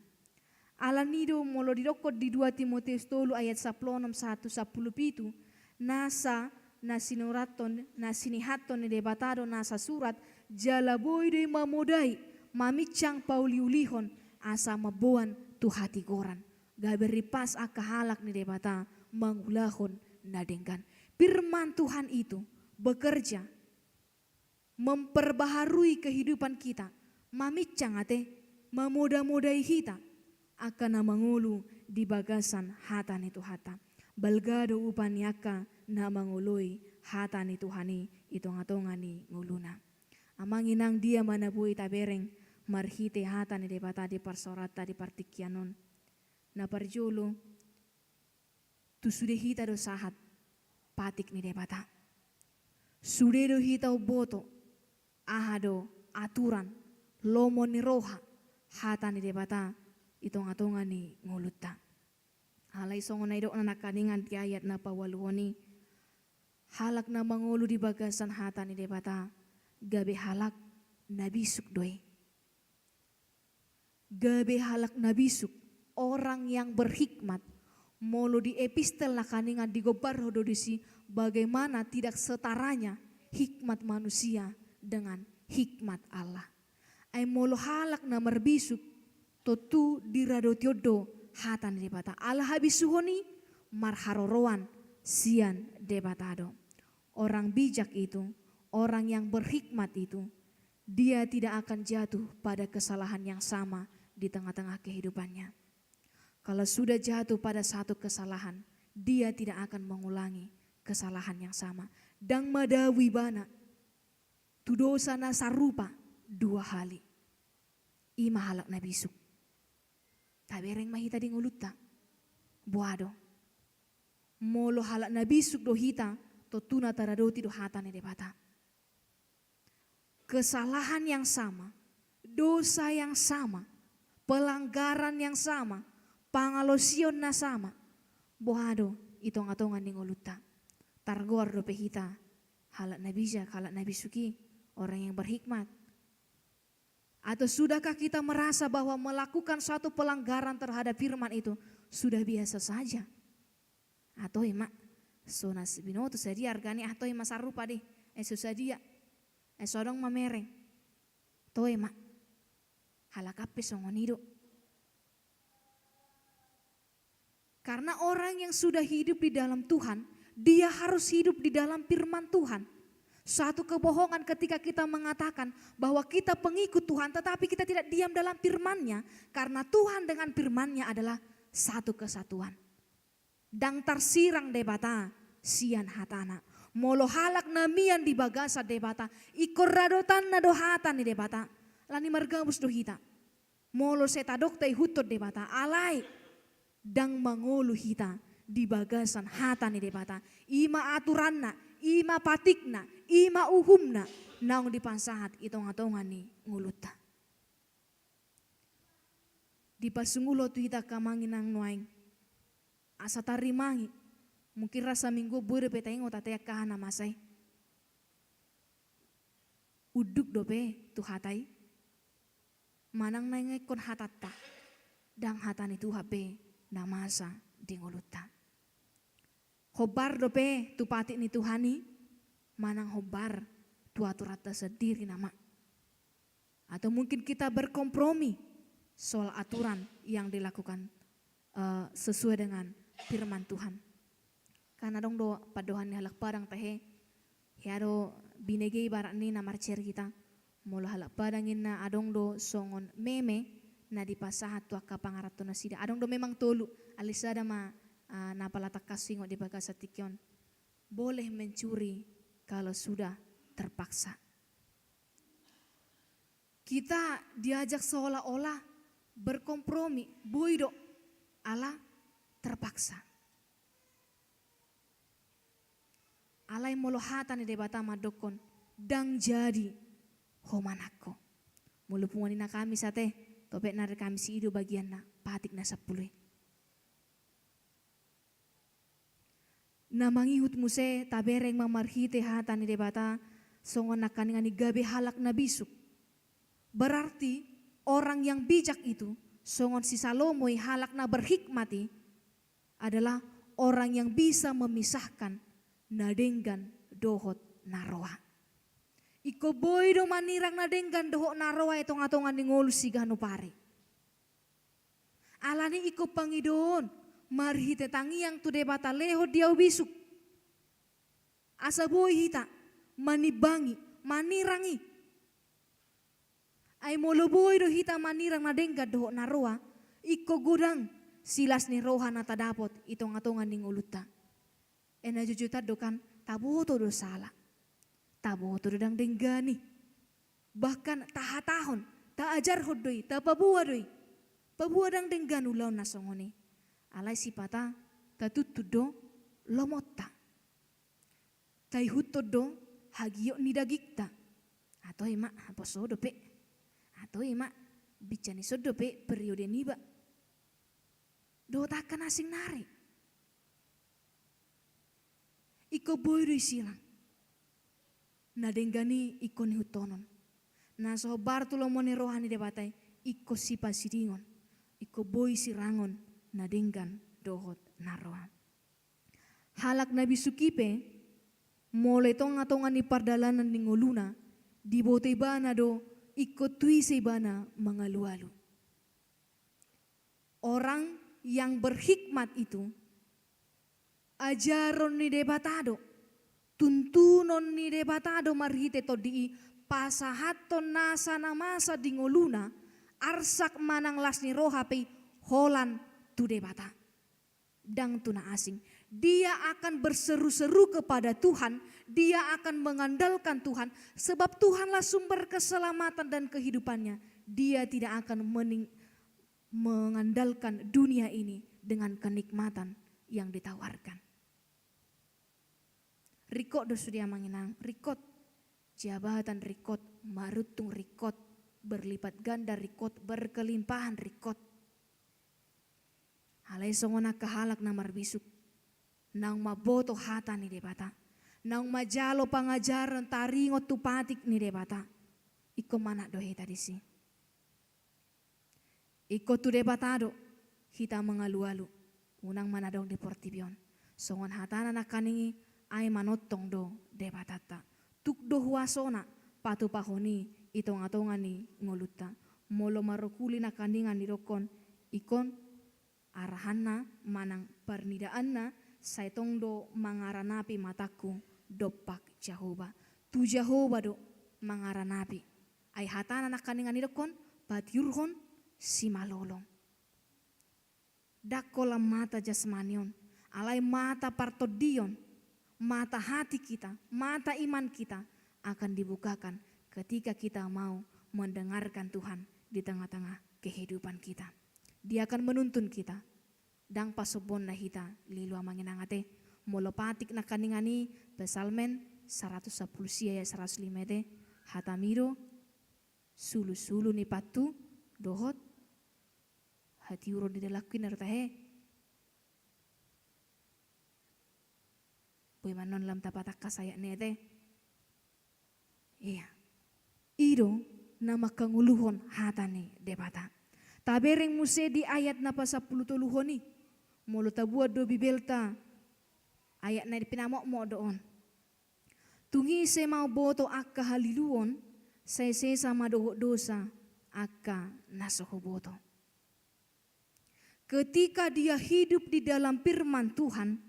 Alani do molo didokkon di dua Timoteus tolu ayat sampulu onom sahat tu sampulu pitu, nasa na sinurathon, na sinihathon ni Debata do nasa surat, jala boi do i mamodai, maminsang pauliulihon, asa mamboan tu hatigoran. Gabe ripas angka halak ni Debata mangulahon na denggan. Firman Tuhan itu bekerja, memperbaharui kehidupan kita, maminsang ate, mamoda-modai hita, angka na mangolu di bagasan hata ni Tuhanta. Balga do upa ni angka na mangoloi hata ni Tuhan i i tonga-tonga ni ngoluna. Amang inang, dia ma na boi tabereng marhite hata ni Debata di parsaoranta di partingkian on. Na parjolo, tu sude hita do sahat patik ni Debata. Sude do hita umboto aha do aturan, lomo ni roha, hata ni Debata i tonga-tonga ni ngolunta. Alai songon na idok na nangkaningan di ayat na paualuhon i, halak na mangolu di bagasan hata ni Debata gabe halak na bisuk do i. Gabe halak na bisuk, orang yang berhikmat. Molo di epistel nangkaningan digombarhon do disi bagaimana tidak setaranya hikmat manusia dengan hikmat Allah. Ai molo halak na marbisuk, tontu diradotion do hata ni Debata. Ala habisuhon i marharoroan sian Debata do. Orang bijak itu, orang yang berhikmat itu, dia tidak akan jatuh pada kesalahan yang sama di tengah-tengah kehidupannya. Kalau sudah jatuh pada satu kesalahan, dia tidak akan mengulangi kesalahan yang sama. Ndang madabu ibana tu dosa na sarupa dua hali. I ma halak na bisuk. Tabereng ma hita di ngolunta. Boha do? Molo halak na bisuk do hita, tontuna taradoti do hata ni Debata. Kesalahan yang sama, dosa yang sama, pelanggaran yang sama, pangalaosion na sama. Boha do i tonga-tonga ni ngolunta? Targoar dope hita halak na bijak, halak na bisuk i, orang yang berhikmat. Atau sudahkah kita merasa bahwa melakukan suatu pelanggaran terhadap firman itu sudah biasa saja? Atau ima, so na binoto sadia argani, ah, toe ma sarupa deh, eh, so sadia, eh, so adong mamereng. Toe ma. Halak an pe songon i do. Karena orang yang sudah hidup di dalam Tuhan, dia harus hidup di dalam firman Tuhan. Suatu kebohongan ketika kita mengatakan bahwa kita pengikut Tuhan, tetapi kita tidak diam dalam firman-Nya, karena Tuhan dengan firman-Nya adalah satu kesatuan. Ndang tarsirang Debata sian hatana. Molo halak na mian di bagasan Debata, ingkon radotanna do hata ni Debata. Alani margabus do hita. Molo sai tadok taihuthon Debata, alai ndang mangolu hita di bagasan hata ni Debata. I ma aturanna, i ma patikna, i ma uhumna, naung dipasahat i tonga-tonga ni ngolunta. Dipasunggulhon tu hita angka amang inang nuaeng. Asa tarimangi. Mungkin ra saminggu boi dope taingot ate angka aha na masa i. Unduk dope tu hata i. Manang naeng ingkon hatanta. Ndang hata ni Tuhan be na masa di ngolunta. Hombar dope tu patik ni Tuhan i, manang hombar tu aturanta sandiri nama. Atau mungkin kita berkompromi soal aturan yang dilakukan, eh, sesuai dengan firman Tuhan. Kan adong do pandohan ni halak Padang tahe, hea do binege ibaratna na marcerita. Molo halak Padang inna adong do songon meme na dipasahat tu angka pangaranto nasida. Adong do memang tolu, alai sada ma, ah, na pala tangkas huingot di bagasan tingki on. Boleh mencuri kalau sudah terpaksa. Kita diajak seolah-olah berkompromi, boi do, ala terpaksa. Alai molo hata ni Debata mandokkon, ndang jadi ho manangko. Molo punguan i na Kamis ate, topet na ari Kamis i do bagianna, patik na sampulu i. Na mangihut muse tabereng ma marhite hata ni Debata, Songon nangkaningan i gabe halak na bisuk. Berarti orang yang bijak itu, songon si Salomo i halak na berhikmat i, adalah orang yang bisa memisahkan na denggan dohot na roa. Ingkon boi do manirang na denggan dohot na roa i tongatonga ni ngolu siganup ari. Alani ingkon pangidoon marhite tangiang tu Debata lehon di au bisuk. Asa boi hita manimbangi, manirang i. Ai molo boi do hita manirang na denggan dohot na roa, ingkon godang silas ni roha na tadapot i tongatonga ni ngolunta. Ai na joujou tadok kan, taboto do sala. Taboto do ndang denggan i. Bahkan tahatahon, taajarhon do i, tapaboa do i. Paboa ndang denggan ulaon na songon i. Alai sipata tatuntun do lomonta. Taihuthon do hagiot ni dagingta. Atau i ma, haposo dope. Atau i ma, bincang i son dope periode niba. Dohot angka na asing nari. Ingkon boi do i sirang. Na denggan i ingkon ihuthonon. Na so hombar tu lomo ni roha ni Debata i ingkon sipasidingon. Ingkon boi sirangon na denggan dohot na roa. Halak na bisuk i pe, molo i tongatonga ni pardalanan ni ngoluna, diboto ibana do ingkon tu ise ibana mangalualu. Orang yang berhikmat itu, ajaron ni Debata do, tuntunon ni Debata do marhite tondi i, pasahathon nasa na masa di ngoluna, arsak manang las ni roha pe i holan tu Debata. Ndang tu na asing. Dia akan berseru-seru kepada Tuhan, dia akan mengandalkan Tuhan, sebab Tuhanlah sumber keselamatan dan kehidupannya. Dia tidak akan mening-, mengandalkan dunia ini dengan kenikmatan yang ditawarkan. Ringkot do sude amang inang, ringkot. Jabatan ringkot, maruntung ringkot, berlipat ganda ringkot, berkelimpahan ringkot. Alai songon angka halak na marbisuk, naung mamboto hata ni Debata, naung manjalo pangajaran taringot tu patik ni Debata, ingkon manat do hita disi. Ingkon tu Debata do hita mangalualu, unang manadong di portibi on. Songon hatana nangkaning i, ai manongtong do Debatanta. Tuk do huasona patupahon i i tongatonga ni ngolunta. Molo marokuli nangkaningan didokkon, ingkon arahanna manang parnidaanna, sai tong do mangaranapi matangku dompak Jahowa. Tu Jahowa do mangaranapi. Ai hatana nangkaningan didokkon, patiurhon simalolong. Ndang holan mata jasmani on, alai mata partondion, mata hati kita, mata iman kita akan dibukakan ketika kita mau mendengarkan Tuhan di tengah-tengah kehidupan kita. Dia akan menuntun kita. Ndang pasombonna hita lilu amang inang ate. Molo patik nangkaningan i, Psalmen saratus sampulu sia ayat saratus lima ate, hatami do sulusulu ni pathu dohot hatiuron di dalanku, inna do tahe. Boi ma annon lam tapatangkas ayat na i ate. Ia. I do na mangkangoluhon hata ni Debata. Tabereng muse di ayat na pasampulu toluhon i. Molo tabuat do Bibelta, ayat na pinamotmot do on. Tung ise ma umboto angka haliluon, sai sesa ma dohot dosa angka na so huboto. Ketika dia hidup di dalam firman Tuhan,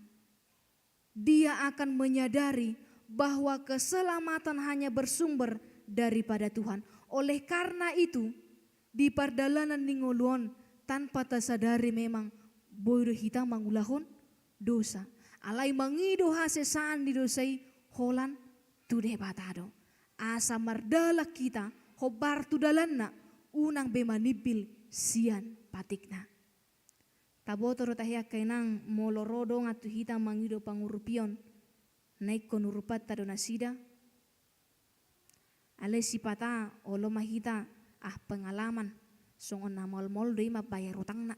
dia akan menyadari bahwa keselamatan hanya bersumber daripada Tuhan. Oleh karena itu, di pardalanan ni ngolu on, tanpa tasadari memang boi do hita mangulahon dosa. Alai mangido hasesaan ni dosa i holan tu Debata do. Asa mardalan hita hombar tu dalanna, unang be manimbil sian patikna. Taboto do tahe angka inang, molo ro dongan tu hita mangido pangurupion, na ingkon urupanta do nasida. Alai sipata olo ma hita, ah, pengalaman, songon na maolmaol do i mambayar utangna.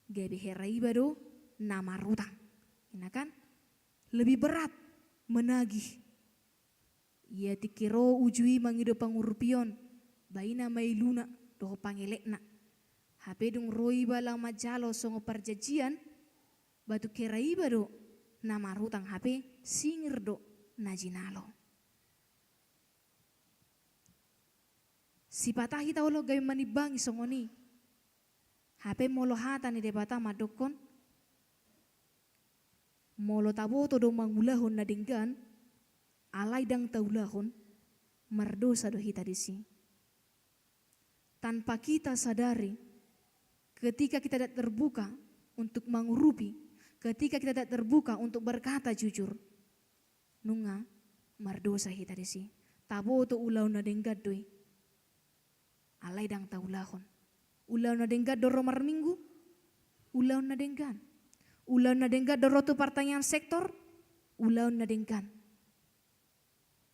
Gabe hera iba do na marutang. Inna kan? Lebih berat menagih. Ia tingki ro uju i mangido pangurupion, ba i nama iluna dohot pangelekna. Hape dung ro iba laho manjalo songon parjanjian, ba tung hera iba do na marutang, hape singir do na jinalo. Sipata hita olo gabe manimbangi songon i. Hape molo hata ni Debata mandokkon, molo taboto do mangulahon na denggan, alai ndang taulahon, mardosa do hita disi. Tanpa kita sadari, ketika kita tidak terbuka untuk mangurupi, ketika kita tidak terbuka untuk berkata jujur, nunga mardosa hita disi. Taboto ulaon na denggan do i, alai ndang taulahon. Ulaon na denggan do ro marminggu, ulaon na denggan. Ulaon na denggan do ro tu partangiangan sektor, ulaon na denggan.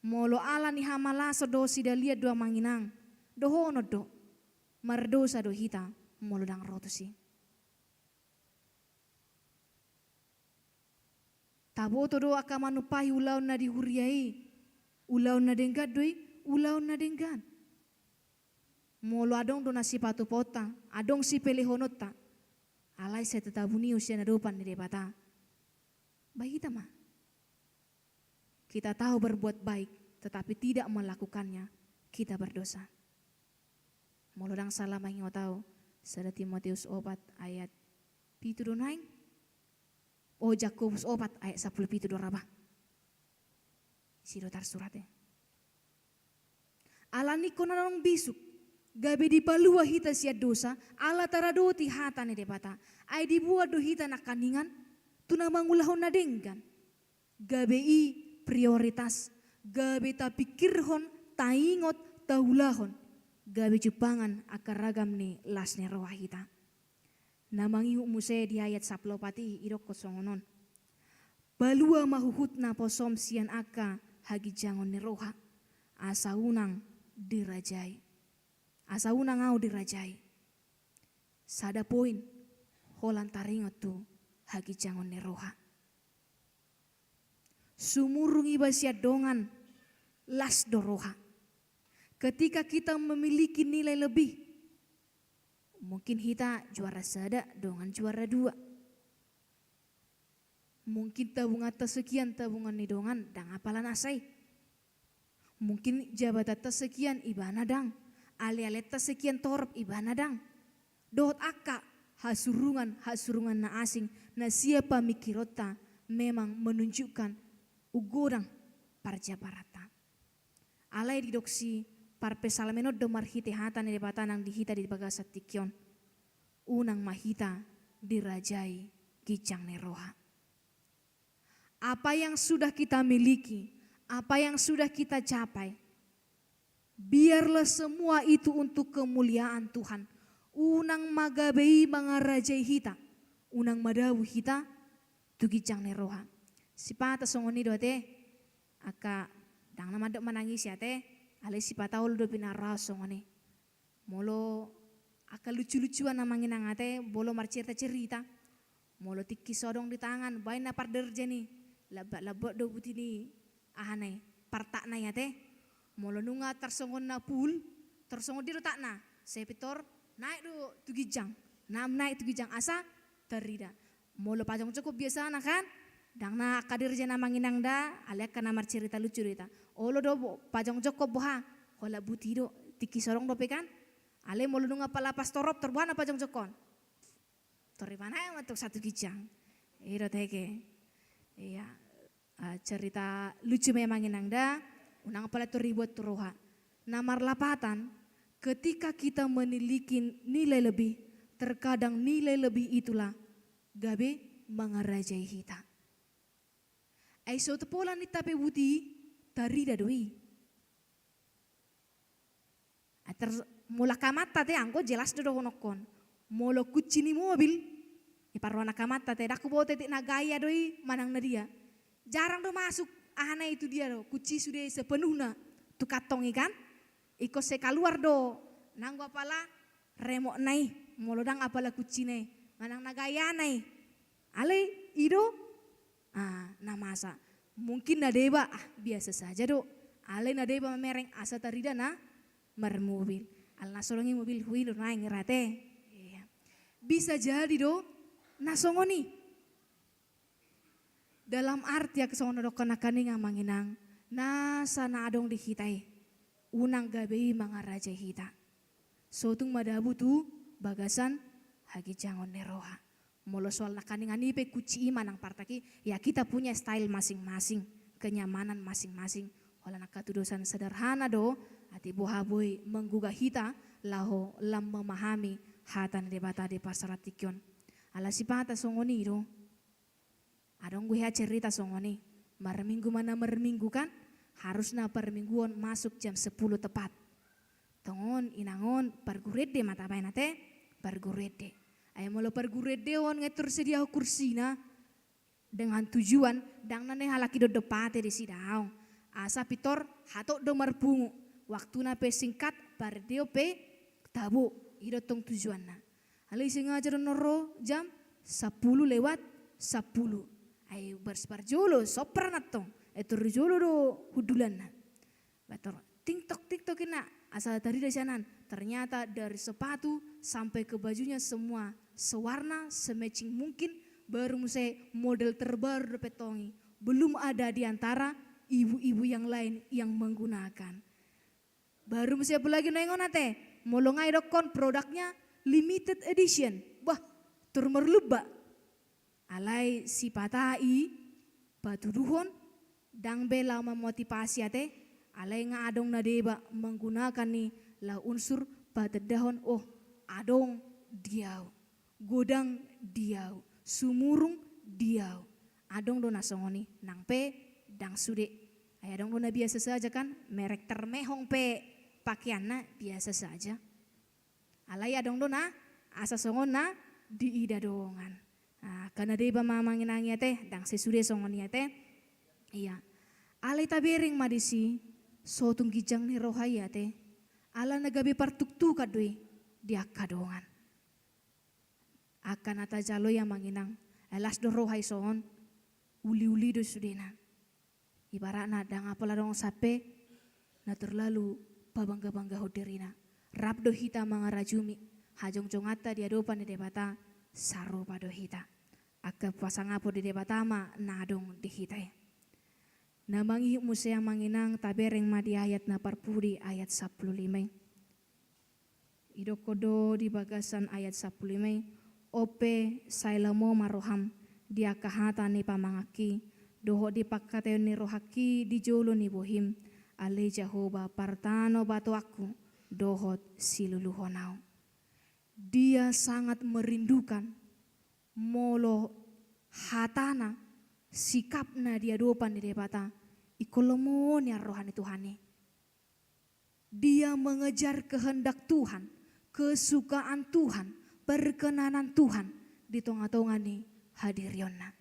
Molo ala ni hamalason dohot sidalian do, amang inang, dohonon do, mardosa do hita molo ndang ro tusi. Taboto do angka manumpahi ulaon na di huria i, ulaon na denggan do i, ulaon na denggan. Molo adong do na sipatupaonta, adong sipelehononta, alai sai tatabuni sian adopan ni Debata, ba hita ma. Kita tahu berbuat baik, tetapi tidak melakukannya, kita berdosa. Molo ndang salah mangingot au, sada Timoteus opat ayat pitu do naeng. O, Jakobus opat ayat sampulu pitu do ra ba. Disi do tarsurat i. Ala ni ingkon adong bisuk, gabe dipalua hita sian dosa, ala taradoti hata ni Debata. Ai dibuat do hita nangkaningan tu na mangulahon na denggan. Gabe i prioritas, gabe tapingkirhon, taingot, taulahon, gabe jumpangan angka ragam ni las ni roha hita. Na mangihut muse di ayat sampulu opat i, idokkon songon on: Palua ma huhut naposom sian angka haginjangon ni roha, asa unang dirajai. Asa unang ahu dirajai. Sada poin, holan taringot tu haginjangon ni roha. Sumurung iba sian dongan, las do roha. Ketika kita memiliki nilai lebih, mungkin hita juara sada, dongan juara dua. Mungkin tabunganta sekian, tabungan ni dongan, ndang apala na sai. Mungkin jabatanta sekian, ibana ndang. Ale-alenta sekian torop, ibana ndang. Dohot angka hasurungan, hasurungan na asing, na sian pamingkironta memang menunjukkan umgodang parjabaranta. Alai didok si parpsalmen on do marhite hata ni Debata nang di hita di bagasan tingki on: Unang ma hita dirajai ginjang ni roha. Apa yang sudah kita miliki, apa yang sudah kita capai, biarlah semua itu untuk kemuliaan Tuhan. Unang ma gabe i mangarajai hita, unang ma dao hita tu ginjang ni roha. Sipata songon i do ate, angka, ndang na mandok manangisi ate, alai sipata olo do pinarau songon i. Molo angka lucu-lucuan, amang inang, ate, molo marcerita-cerita. Molo tingki so adong di tangan, baen na parderjan i, lambat-lambat do buti ni ahana i, partakna i ate. Molo nunga tarsongon na pul, tarsongon dia do takna, sai pintor naek do tu ginjang, naek tu ginjang asa tarida. Molo pajongjongkon biasana kan, ndang na angka derjan, amang inang, da, alai angka na marcerita lucu do hita. Olo do bo-, pajongjongkon boha, holan buti do, tingki so adong dope kan. Alai molo nunga pala pas torop, tor boha na pajongjongkon? Tor i ma naek ma tu satu ginjang. I do teke. Ia. Ah, cerita lucu memang, inang, da, unang pala tor dibuat tu roha. Na marlapatan, ketika kita memiliki nilai lebih, terkadang nilai lebih itulah gabe mangarajai hita. Ai so pola ninta pe buti, tarida do i. Atar molo angka amanta te, anggo jelas do dohononhon. Molo kunci ni mobil, i parrohana angka amanta te, ndang huboto etik na gaya do i manang na dia. Jarang do masuk ahana i tu dia do, kunci sude sepenuhna tu kantong i kan. Ingkon sai kaluar do, nanggo apala remotena i, molo ndang apala kuncina i, manang na gayana i. Alai i do, ah, na masa. Mungkin na deba, ah, biasa saja do. Alai na deba mamereng asa tarida na marmobil. Ala na so adong i mobil hui do naeng i ra ate. Iya. Bisa jadi do na songon i. Dalam arti angka songon na didok nangkaning amang inang, nasa na adong di hita i, unang gabe i mangarajai hita. Sotung madabu tu bagasan haginjangon ni roha. Molo soal nangkaningan i pe kunci i manang partak i, ya kita punya style masing-masing, kenyamanan masing-masing. Holan angka tudosan sederhana do, ate boha boi menggugah hita laho lam memahami hata ni Debata di parsaoran tingki on. Ala sipata songon i do. Adong do hea cerita songon i. Marminggu ma na marminggu kan, harusna parmingguon masuk jam sepuluh tepat. Tongon inangon pargurende ma tabaen ate, pargurende. Ai molo pargurende on nga tor sediahon kursina dengan tujuan, ndang na naeng halak i dondon pate disi daong. Asa pintor hatop do marpungu, waktuna pe singkat, parendeon pe tabo, i do tong tujuanna. Alai sengaja do na ro jam sampulu lewat sampulu. Ai baris parjolo, sopran antong. Ai tor jolo do hundulanna. Bator, TikTok, TikTok inna. Asal tarida sianan. Ternyata dari sepatu sampai ke bajunya semua sewarna, sematching mungkin. Baru muse model terbaru dope tong i. Belum ada di antara ibu-ibu yang lain yang menggunakan. Baru muse apalagi naeng on ate, molo nga didokkon produknya limited edition. Bah, tor marlumba. Alai sipata i patuduhon, ndang be laho mamotivasi ate, alai nga adong na deba menggunakan i laho unsur patandahon, oh, adong di au. Godang di au, sumurung di au. Adong do na songon i, nang pe ndang sude. Ai adong do na biasa saja kan, merek termehong pe pakeanna biasa saja. Alai adong do na asa songon na diida dongan. Ah, angka na deba ma amang inang i ate, ndang sesude songon i ate. Iya. Alai tabereng ma disi, sotung ginjang ni roha i ate. Ala na gabe partuktukan do i di angka dongan. Angka na tajalo i amang inang, las do roha i songon uli-uli do sudena. Ibaratna ndang apala adong sampe na terlalu pabangga-banggahon dirina. Rap do hita mangarajumi hajongjonganta di adopan ni Debata, sarupa do hita. Angka pasangapon ni Debata ma na adong di hita i. Na mangihut muse amang inang, tabereng ma di ayat na parpudi, ayat sampulu lima i. Idokkon do di bagasan ayat sampulu lima i, on pe sai lomo ma roham di angka hata ni pamanganki, dohot di pangkataion ni rohangki di jolo ni bohim, ale Jahowa partanobatoanku, dohot siluluhon au. Dia sangat merindukan molo hatana, sikapna di adopan ni Debata, ingkon lomo nian roha ni Tuhan i. Dia mengejar kehendak Tuhan, kesukaan Tuhan, perkenanan Tuhan di tonga-tonga ni hadirionna.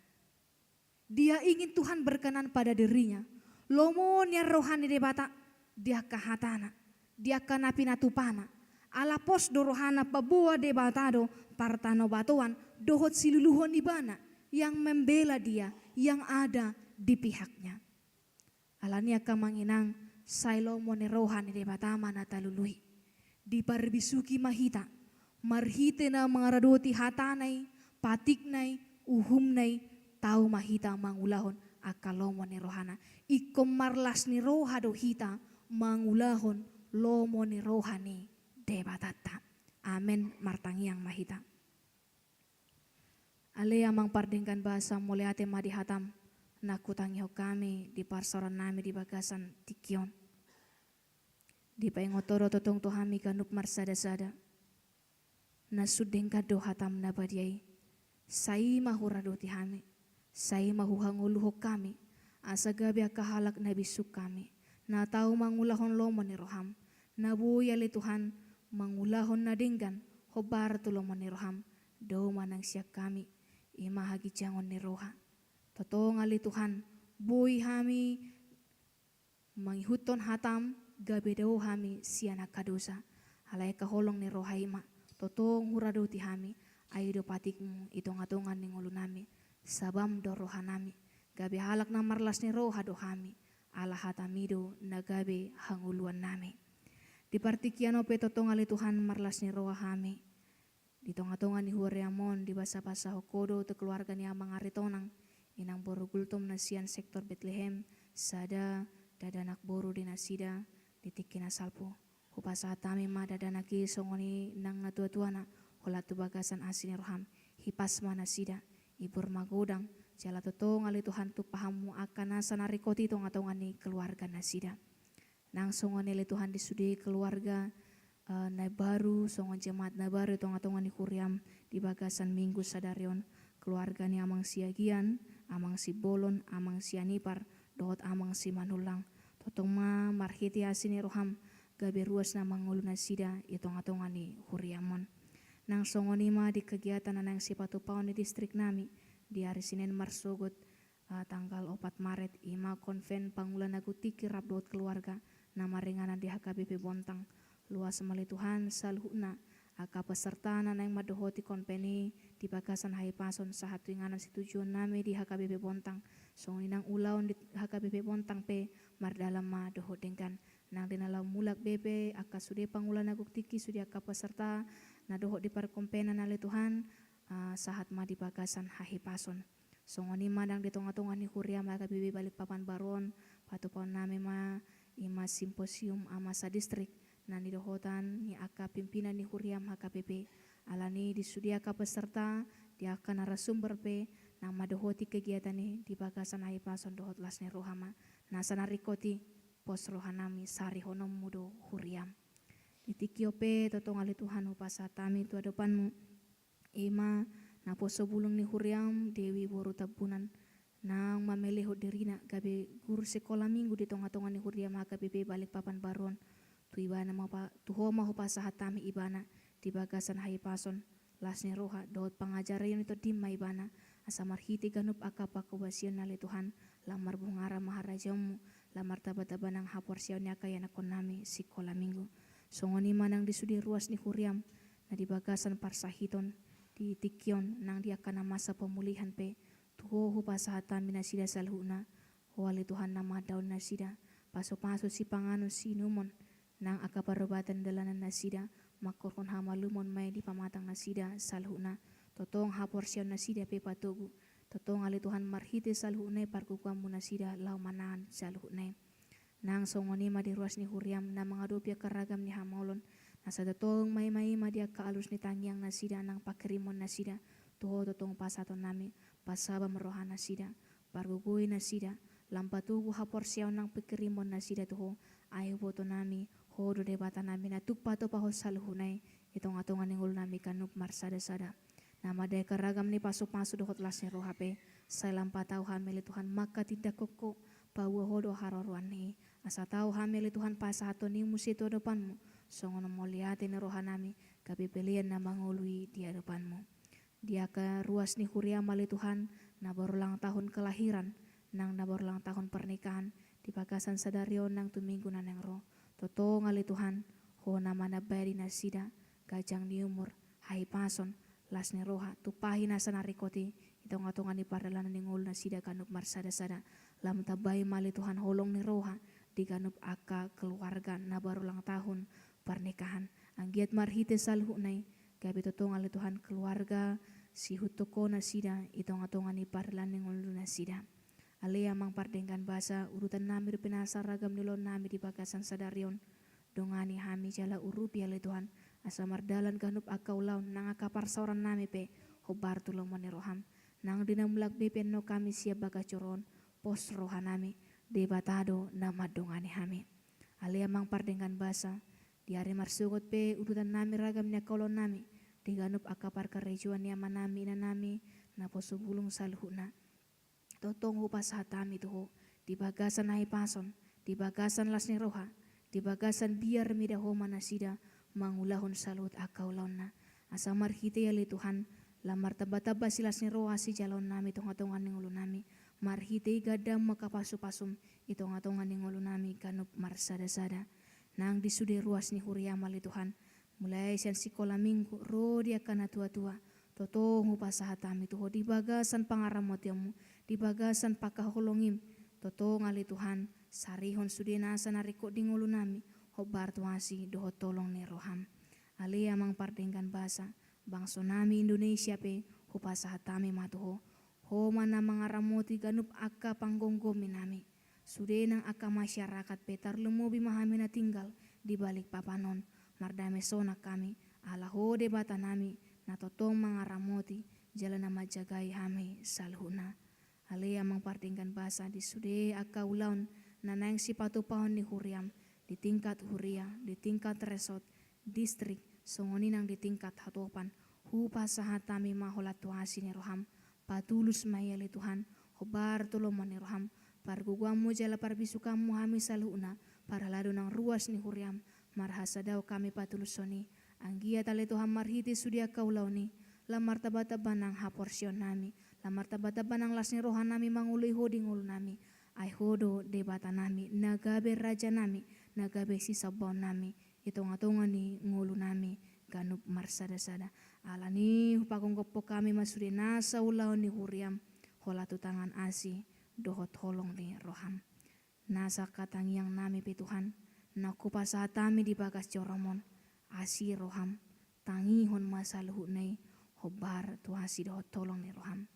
Dia ingin Tuhan berkenan pada dirinya. Lomo nian roha ni Debata di angka hatana, di angka na pinatupana. Ala pos do rohana paboa Debata do partanobatoan dohot siluluhon ibana yang membela dia, yang ada di pihaknya. Alani angka amang inang, sai lomo ni roha ni Debata ma na talului. Diparbisuhi ma hita marhite na mangaradoti hatana i, patikna i, uhumna i, tau ma hita mangulahon angka lomo ni rohana. Ingkon marlas ni roha do hita mangulahon lomo ni roha ni Debatanta. Amen. Martangiang ma hita. Ale Amang pardenggan basa, mauliate ma di hatam na hutangihon hami di parsaorannami di bagasan tingki on. Dipaingot Ho do tongtong tu hami ganup marsada-sada na sun denggan do hatam na badia i. Sai ma huradoti hami, sai ma huhangoluhon hami, asa gabe angka halak na bisuk hami, na tau mangulahon lomo ni roham, na boi ale Tuhan mangulahon na denggan hombar tu lomo ni roham. Dao ma nang sian hami i ma haginjangon ni roha. Tongtong ale Tuhan, boi hami mangihuthon hatam, gabe dao hami sian angka dosa. Alai angka holong ni roha i ma tongtong huradoti hami, ai do patikmu i tonga-tonga ni ngolunami. Sabam do rohanami, gabe halak na marlas ni roha do hami, ala hataMi do na gabe hangoluannami. Di partingkian on pe tongtong ale Tuhan marlas ni roha hami. Di tongatonga ni huriaM on, dipasapasahon Ho do tu keluarga ni Amang Aritonang, Inang boru Gultom na sian sektor Betlehem, sada dadanak boru di nasida di tingki na salpu. Hupasahat hami ma dadanak i songon i nang natuatuana, holan tu bagasan asi ni rohaM, hipas ma nasida, ibur magodang, jala tongtong ale Tuhan tumpahanMu angka nasa na ringkot i tongatonga ni keluarga nasida. Nang songon i ale Tuhan di sude keluarga, eh, na baru, songon jemaat na baru i tongatonga ni huriaM di bagasan minggu sadari on, keluarga ni Amang Siagian, Amang Sibolon, Amang Sianipar, dohot Amang Simanullang. Tongtong ma marhite asi ni rohaM, gabe ruas na mangolu nasida i tongatonga ni huriaM on. Nang songon i ma di kegiatan na naeng sipatupaon ni distriknami, di ari Senen marsogot, ah, tanggal opat Maret, i ma konven Pangula na Gok Tingki rap dohot keluarga, na maringanan di H K B P Bontang. Luas ma ale Tuhan saluhutna, angka peserta na naeng mandohoti konven i di bagasan hahipason sahat tu inganan situjuonnami di H K B P Bontang. Songon i nang ulaon di H K B P Bontang pe mardalan ma dohot denggan. Nang di na laho mulak be pe angka sude Pangula na Gok Tingki, sude angka peserta na dohot di parkonvenan ale Tuhan, ah, sahat ma di bagasan hahipason. Songon i ma nang di tongatonga ni huriaM H K B P Balikpapan Baru on, patupaonnami ma i ma simposium amasa distrik na nidohotan ni angka pimpinan ni huriaM H K B P. Alani i di sude angka peserta, di angka narasumber pe, na mandohoti kegiatan i di bagasan hahipason dohot las ni roha ma. Nasa na ringkot i, pos rohanami, sarihononMu do huriaM. Di tingki on pe tongtong ale Tuhan hupasahat hami tu adopanMu, i ma naposo bulung ni huriaM Dewi boru Tambunan, naung mamelehon dirina gabe guru sikola minggu di tongatonga ni huriaM H K B P Balikpapan Baru on. Tu ibana ma pa-, tu Ho ma hupasahat hami ibana di bagasan hahipason, las ni roha dohot pangajarion ni TondiM ma ibana, asa marhite ganup angka panghobasionNa ale Tuhan, lam marbungaran ma harajaonMu, lam martambatamba nang haporseaon ni angka ianakkonnami sikola minggu. Songon i ma nang di sude ruas ni huriaM na di bagasan parsahiton di tingki on, nang di angka na masa pemulihan pe, tu Ho hupasahat hami nasida saluhutna. Ho ale Tuhan na mandaon nasida, pasupasu sipanganon siinumon, nang angka parubatan dalanannasida, manghorhon hamalumon ma i di pamatang nasida saluhutna. Tongtong haporseaon nasida pe patogu, tongtong ale Tuhan marhite saluhutna i pargogoanMu nasida laho manaon saluhutna i. Nang songon i ma di ruas ni huriaM na mangadopi angka ragam ni hamaolon, na sai tongtong maima-ima di angka alus ni tangiang nasida nang panghirimon nasida, tu Ho tongtong pasahatonnami, pasabam roha nasida, pargogoi nasida, lam patogu haporseaon nang panghirimon nasida tu Ho, ai huboto nami, Ho do Debata nami na tuk patupahon saluhutna i, di tonga-tonga ni ngolu nami ganup marsada-sada. Na mandahi angka ragam ni pasu-pasu dohot las ni roha pe, sai lam patau hami ale Tuhan manghatindanghon Ho, paboa Ho do haroroan i, asa tau hami ale Tuhan pasahathon i muse tu adopanMu, songon mauliate ni roha nami, gabe pelean na mangolu i di adopanMu. Di angka ruas ni huriaM ale Tuhan, na berulang tahun kelahiran, nang na berulang tahun pernikahan, di bagasan sadari on nang tu minggu na naeng ro. Tongtong ale Tuhan, Ho na manambai di nasida, ganjang ni umur, hahipason, las ni roha, tumpahi nasa na ringkot i, di tonga-tonga ni pardalanan ni ngolu nasida ganup marsada-sada. Lam tambai ma ale Tuhan holong ni roha, di ganup angka keluarga na berulang tahun pernikahan. Anggiat marhite saluhutna i, gabe tongtong ale Tuhan keluarga, siihuthon Ho nasida, di tonga-tonga ni pardalanan ni ngolu nasida. Ale Amang pardenggan basa, udutan nami dope nasa ragam ni ulaon nami di bagasan sadari on. Dongani hami jala urupi ale Tuhan, asa mardalan ganup angka ulaon nang angka parsaoran nami pe, hombar tu lomo ni rohaM. Nang di na mulak be pe annon hami sian bagas joro on, pos roha nami, Debata do na mandongani hami. Ale Amang pardenggan basa, di ari marsogot pe udutan nami ragam ni angka ulaon nami, di ganup angka parkarejoan ni ama nami, ina nami, naposo bulung saluhutna. Tongtong hupasahat hami tu Ho, di bagasan hahipason, di bagasan las ni roha, di bagasan biar mida Ho ma nasida, mangulahon saluhut angka ulaonna. Asa marhite i ale Tuhan, lam martamba-tamba silas ni roha sijaloon nami tonga-tonga ni ngolu nami, marhite i gandaM ma angka pasu-pasuM, di tonga-tonga ni ngolu nami ganup marsada-sada. Nang di sude ruas ni huriaM ale Tuhan, mulai sian sikola minggu, ro di angka natua-tua, tongtong hupasahat hami tu Ho di bagasan pangaramotionMu, di bagasan pangkaholongiM, tongtong ale Tuhan, sarihon sude nasa na ringkot di ngolunami, hombar tu asi dohot holong ni roham. Ale Amang pardenggan basa, bangso nami Indonesia pe, hupasahat hami ma tu Ho. Ho ma na mangaramoti ganup angka panggomgomi nami. Sude nang angka masyarakat pe tarlumobi ma hami na tinggal di Balikpapan on. Mardame sonang hami, ala Ho Debata nami, na tongtong mangaramoti, jala na manjagai hami saluhutna. Ale Amang pardenggan basa, di sude angka ulaon na naeng sipatupaon ni huriam, di tingkat huria, di tingkat resort, distrik, songon i nang di tingkat hatopan, hupasahat hami ma holan tu asi ni roham, patulus ma i ale Tuhan, hombar tu lomo ni roham, pargogoanmu jala parbisukanmu hami saluhutna, parhalado nang ruas ni huriam, marhasadaon hami patuluson i, anggiat ale Tuhan marhite sude angka ulaon i, lam martambatamba nang haporseaon nami, lam martambatamba nang las ni roha nami mangoloi Ho di ngolu nami, ai Ho do Debata nami, na gabe Raja nami, na gabe sisombaon nami, di tongatonga ni ngolu nami ganup marsadasada. Alani i hupagomgophon hami ma sude nasa ulaon ni huriam, holan tu tangan asi dohot holong ni roham. Nasa angka tangiang nami pe Tuhan, na hupasahat hami di bagas jorom on, asi roham, tangihon ma saluhutna i, hombar tu asi dohot holong ni roham.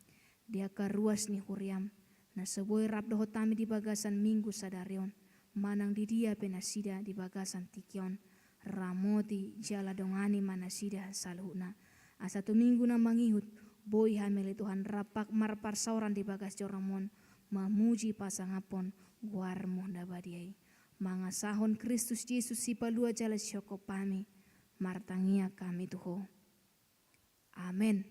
Di angka ruas ni huriam, na so boi rap dohot hami di bagasan minggu sadari on, manang di dia pe nasida di bagasan tingki on, ramoti jala dongani ma nasida saluhutna. Asa tu minggu na mangihut, boi hami ale Tuhan rap marparsaoran di bagas jorom on, mamuji pasangaphon goarmu na badia i. Mangasahon Kristus Jesus sipalua jala sihongkop hami, martangiang hami tu Ho. Amen.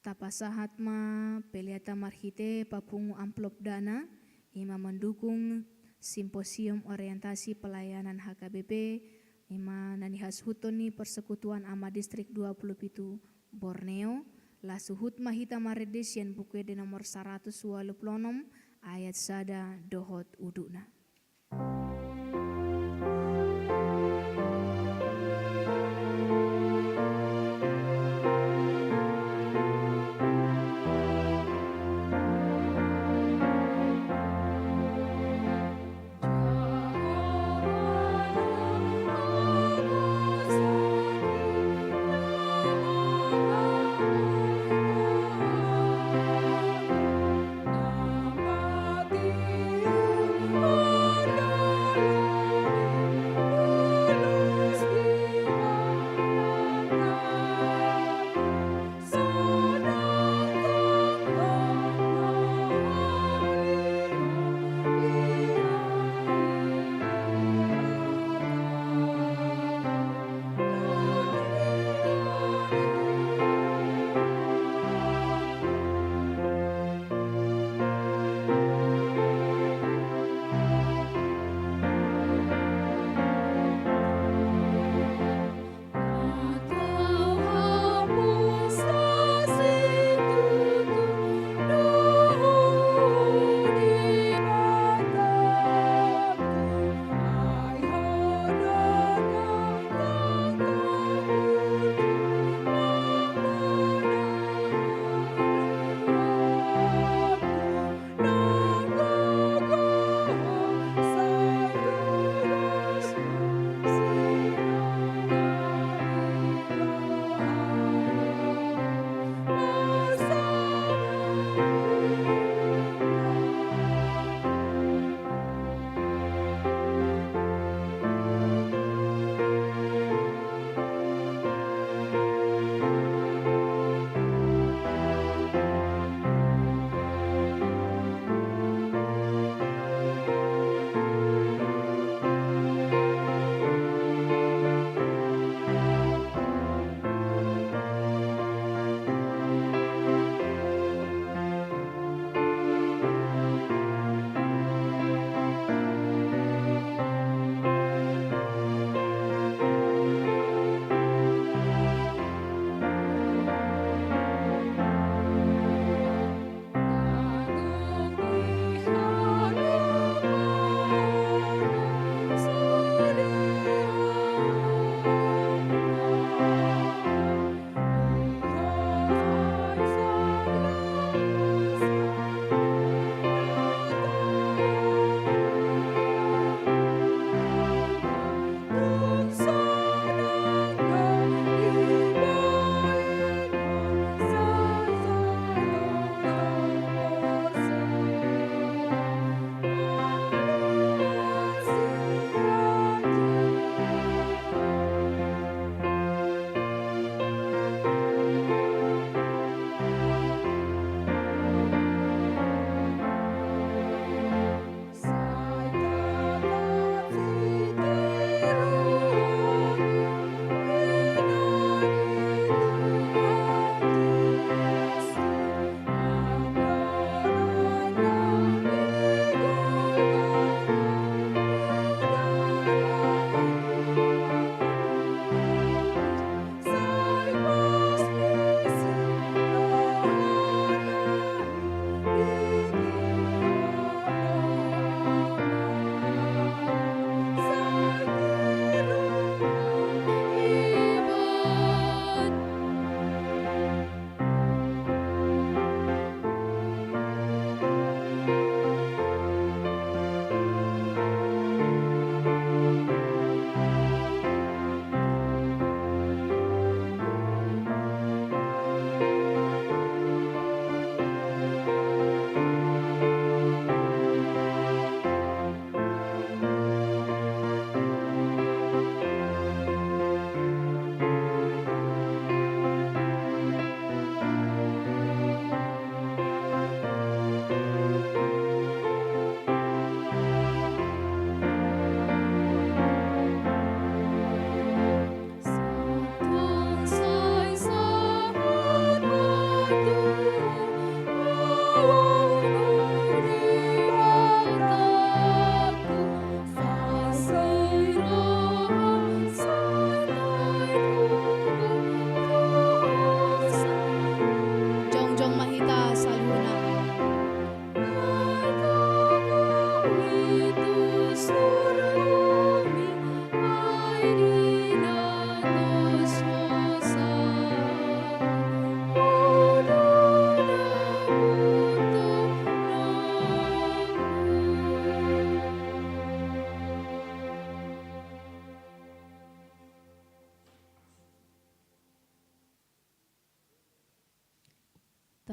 Tapasahat ma pelean ta marhite papungu amplop dana, i ma mandukung Simposium Orientasi Pelayanan H K B P, i ma na nihasuhuton ni Persekutuan Ama Distrik dua puluh pitu Borneo, laos huhut ma hita marende sian Buku Ende nomor saratus ualu pulu onom ayat sada dohot udutna.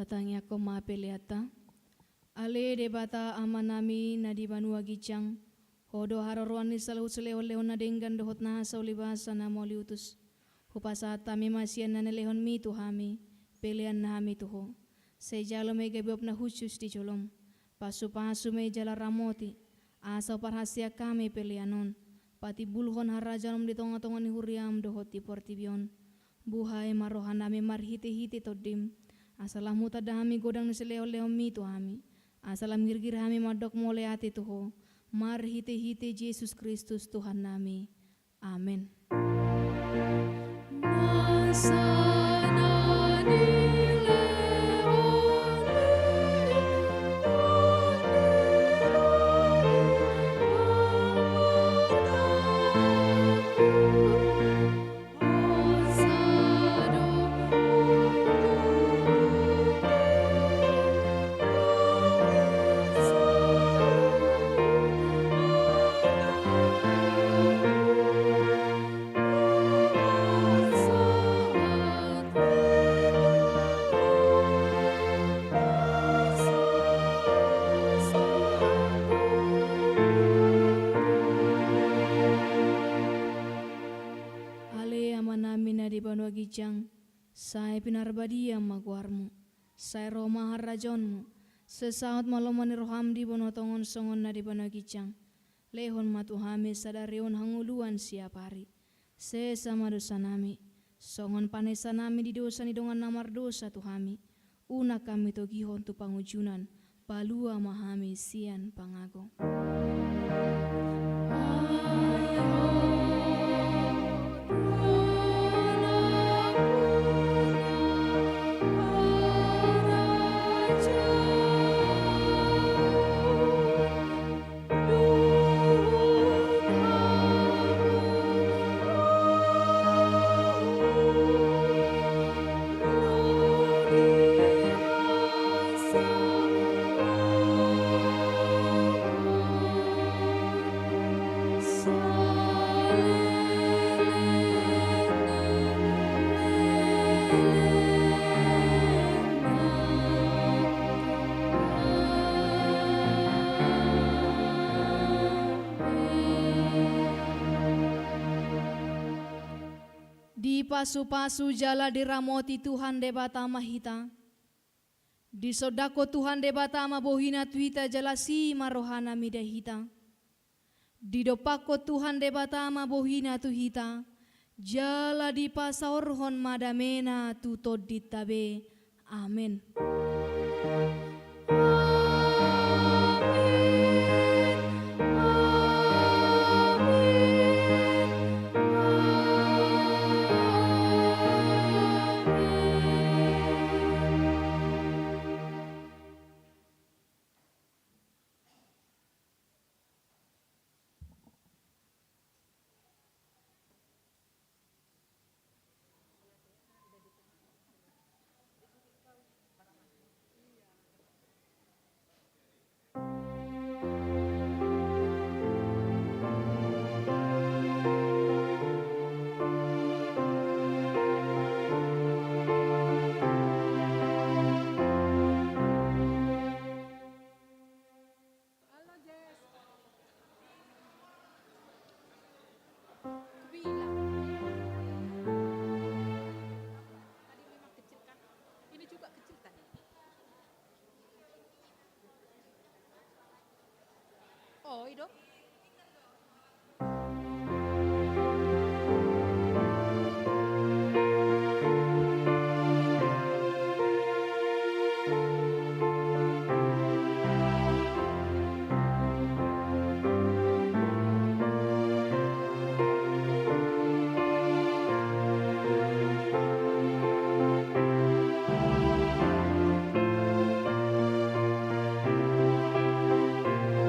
Tatangiangkon ma peleanta. Ale Debata Amanami na di banua ginjang, Ho do haroroan ni saluhut silehonlehon na denggan dohot nasa ulibasa na mauliutus. Hupasahat hami ma sian na nilehonMi tu hami, pelean hami tu Ho. Sai jalo ma i gabe uap na hushus di joloM. Pasupasu ma i jala ramoti, asa huparhaseang hami pelean on patimbulhon harajaonMu di tongatonga ni huriaM dohot di portibi on. Buhai ma rohanami marhitehite TondiM, asa lam hutanda hami godang ni silehonlehonMi tu hami, asa lam girgir hami mandok mauliate tu Ho, marhitehite Jesus Kristus Tuhannami. Amen. Ale Amanami na di banua ginjang, sai pinarbadia ma goarMu. Sai ro ma harajaonMu. Sai saut ma lomo ni rohaM di banua tonga on songon na di banua ginjang. Lehon ma tu hami sadari on hangoluan siapari. Sesa ma dosanami, songon panesanami di dosa ni dongan na mardosa tu hami. Unang hami togihon tu pangunjunan, palua ma hami sian pangago. Dipasupasu jala diramoti Tuhan Debata ma hita. Disondangkon Tuhan Debata ma bohiNa tu hita jala asi ma rohaNa mida hita. Didompakkon Tuhan Debata ma bohiNa tu hita, jala dipasaorhon ma dameNa tu tondinta be. Amen. Amen. Amen. Halo, Jess. Kubilang. Tadi memang kecil, kan? Ini juga kecil tadi. Oh, itu.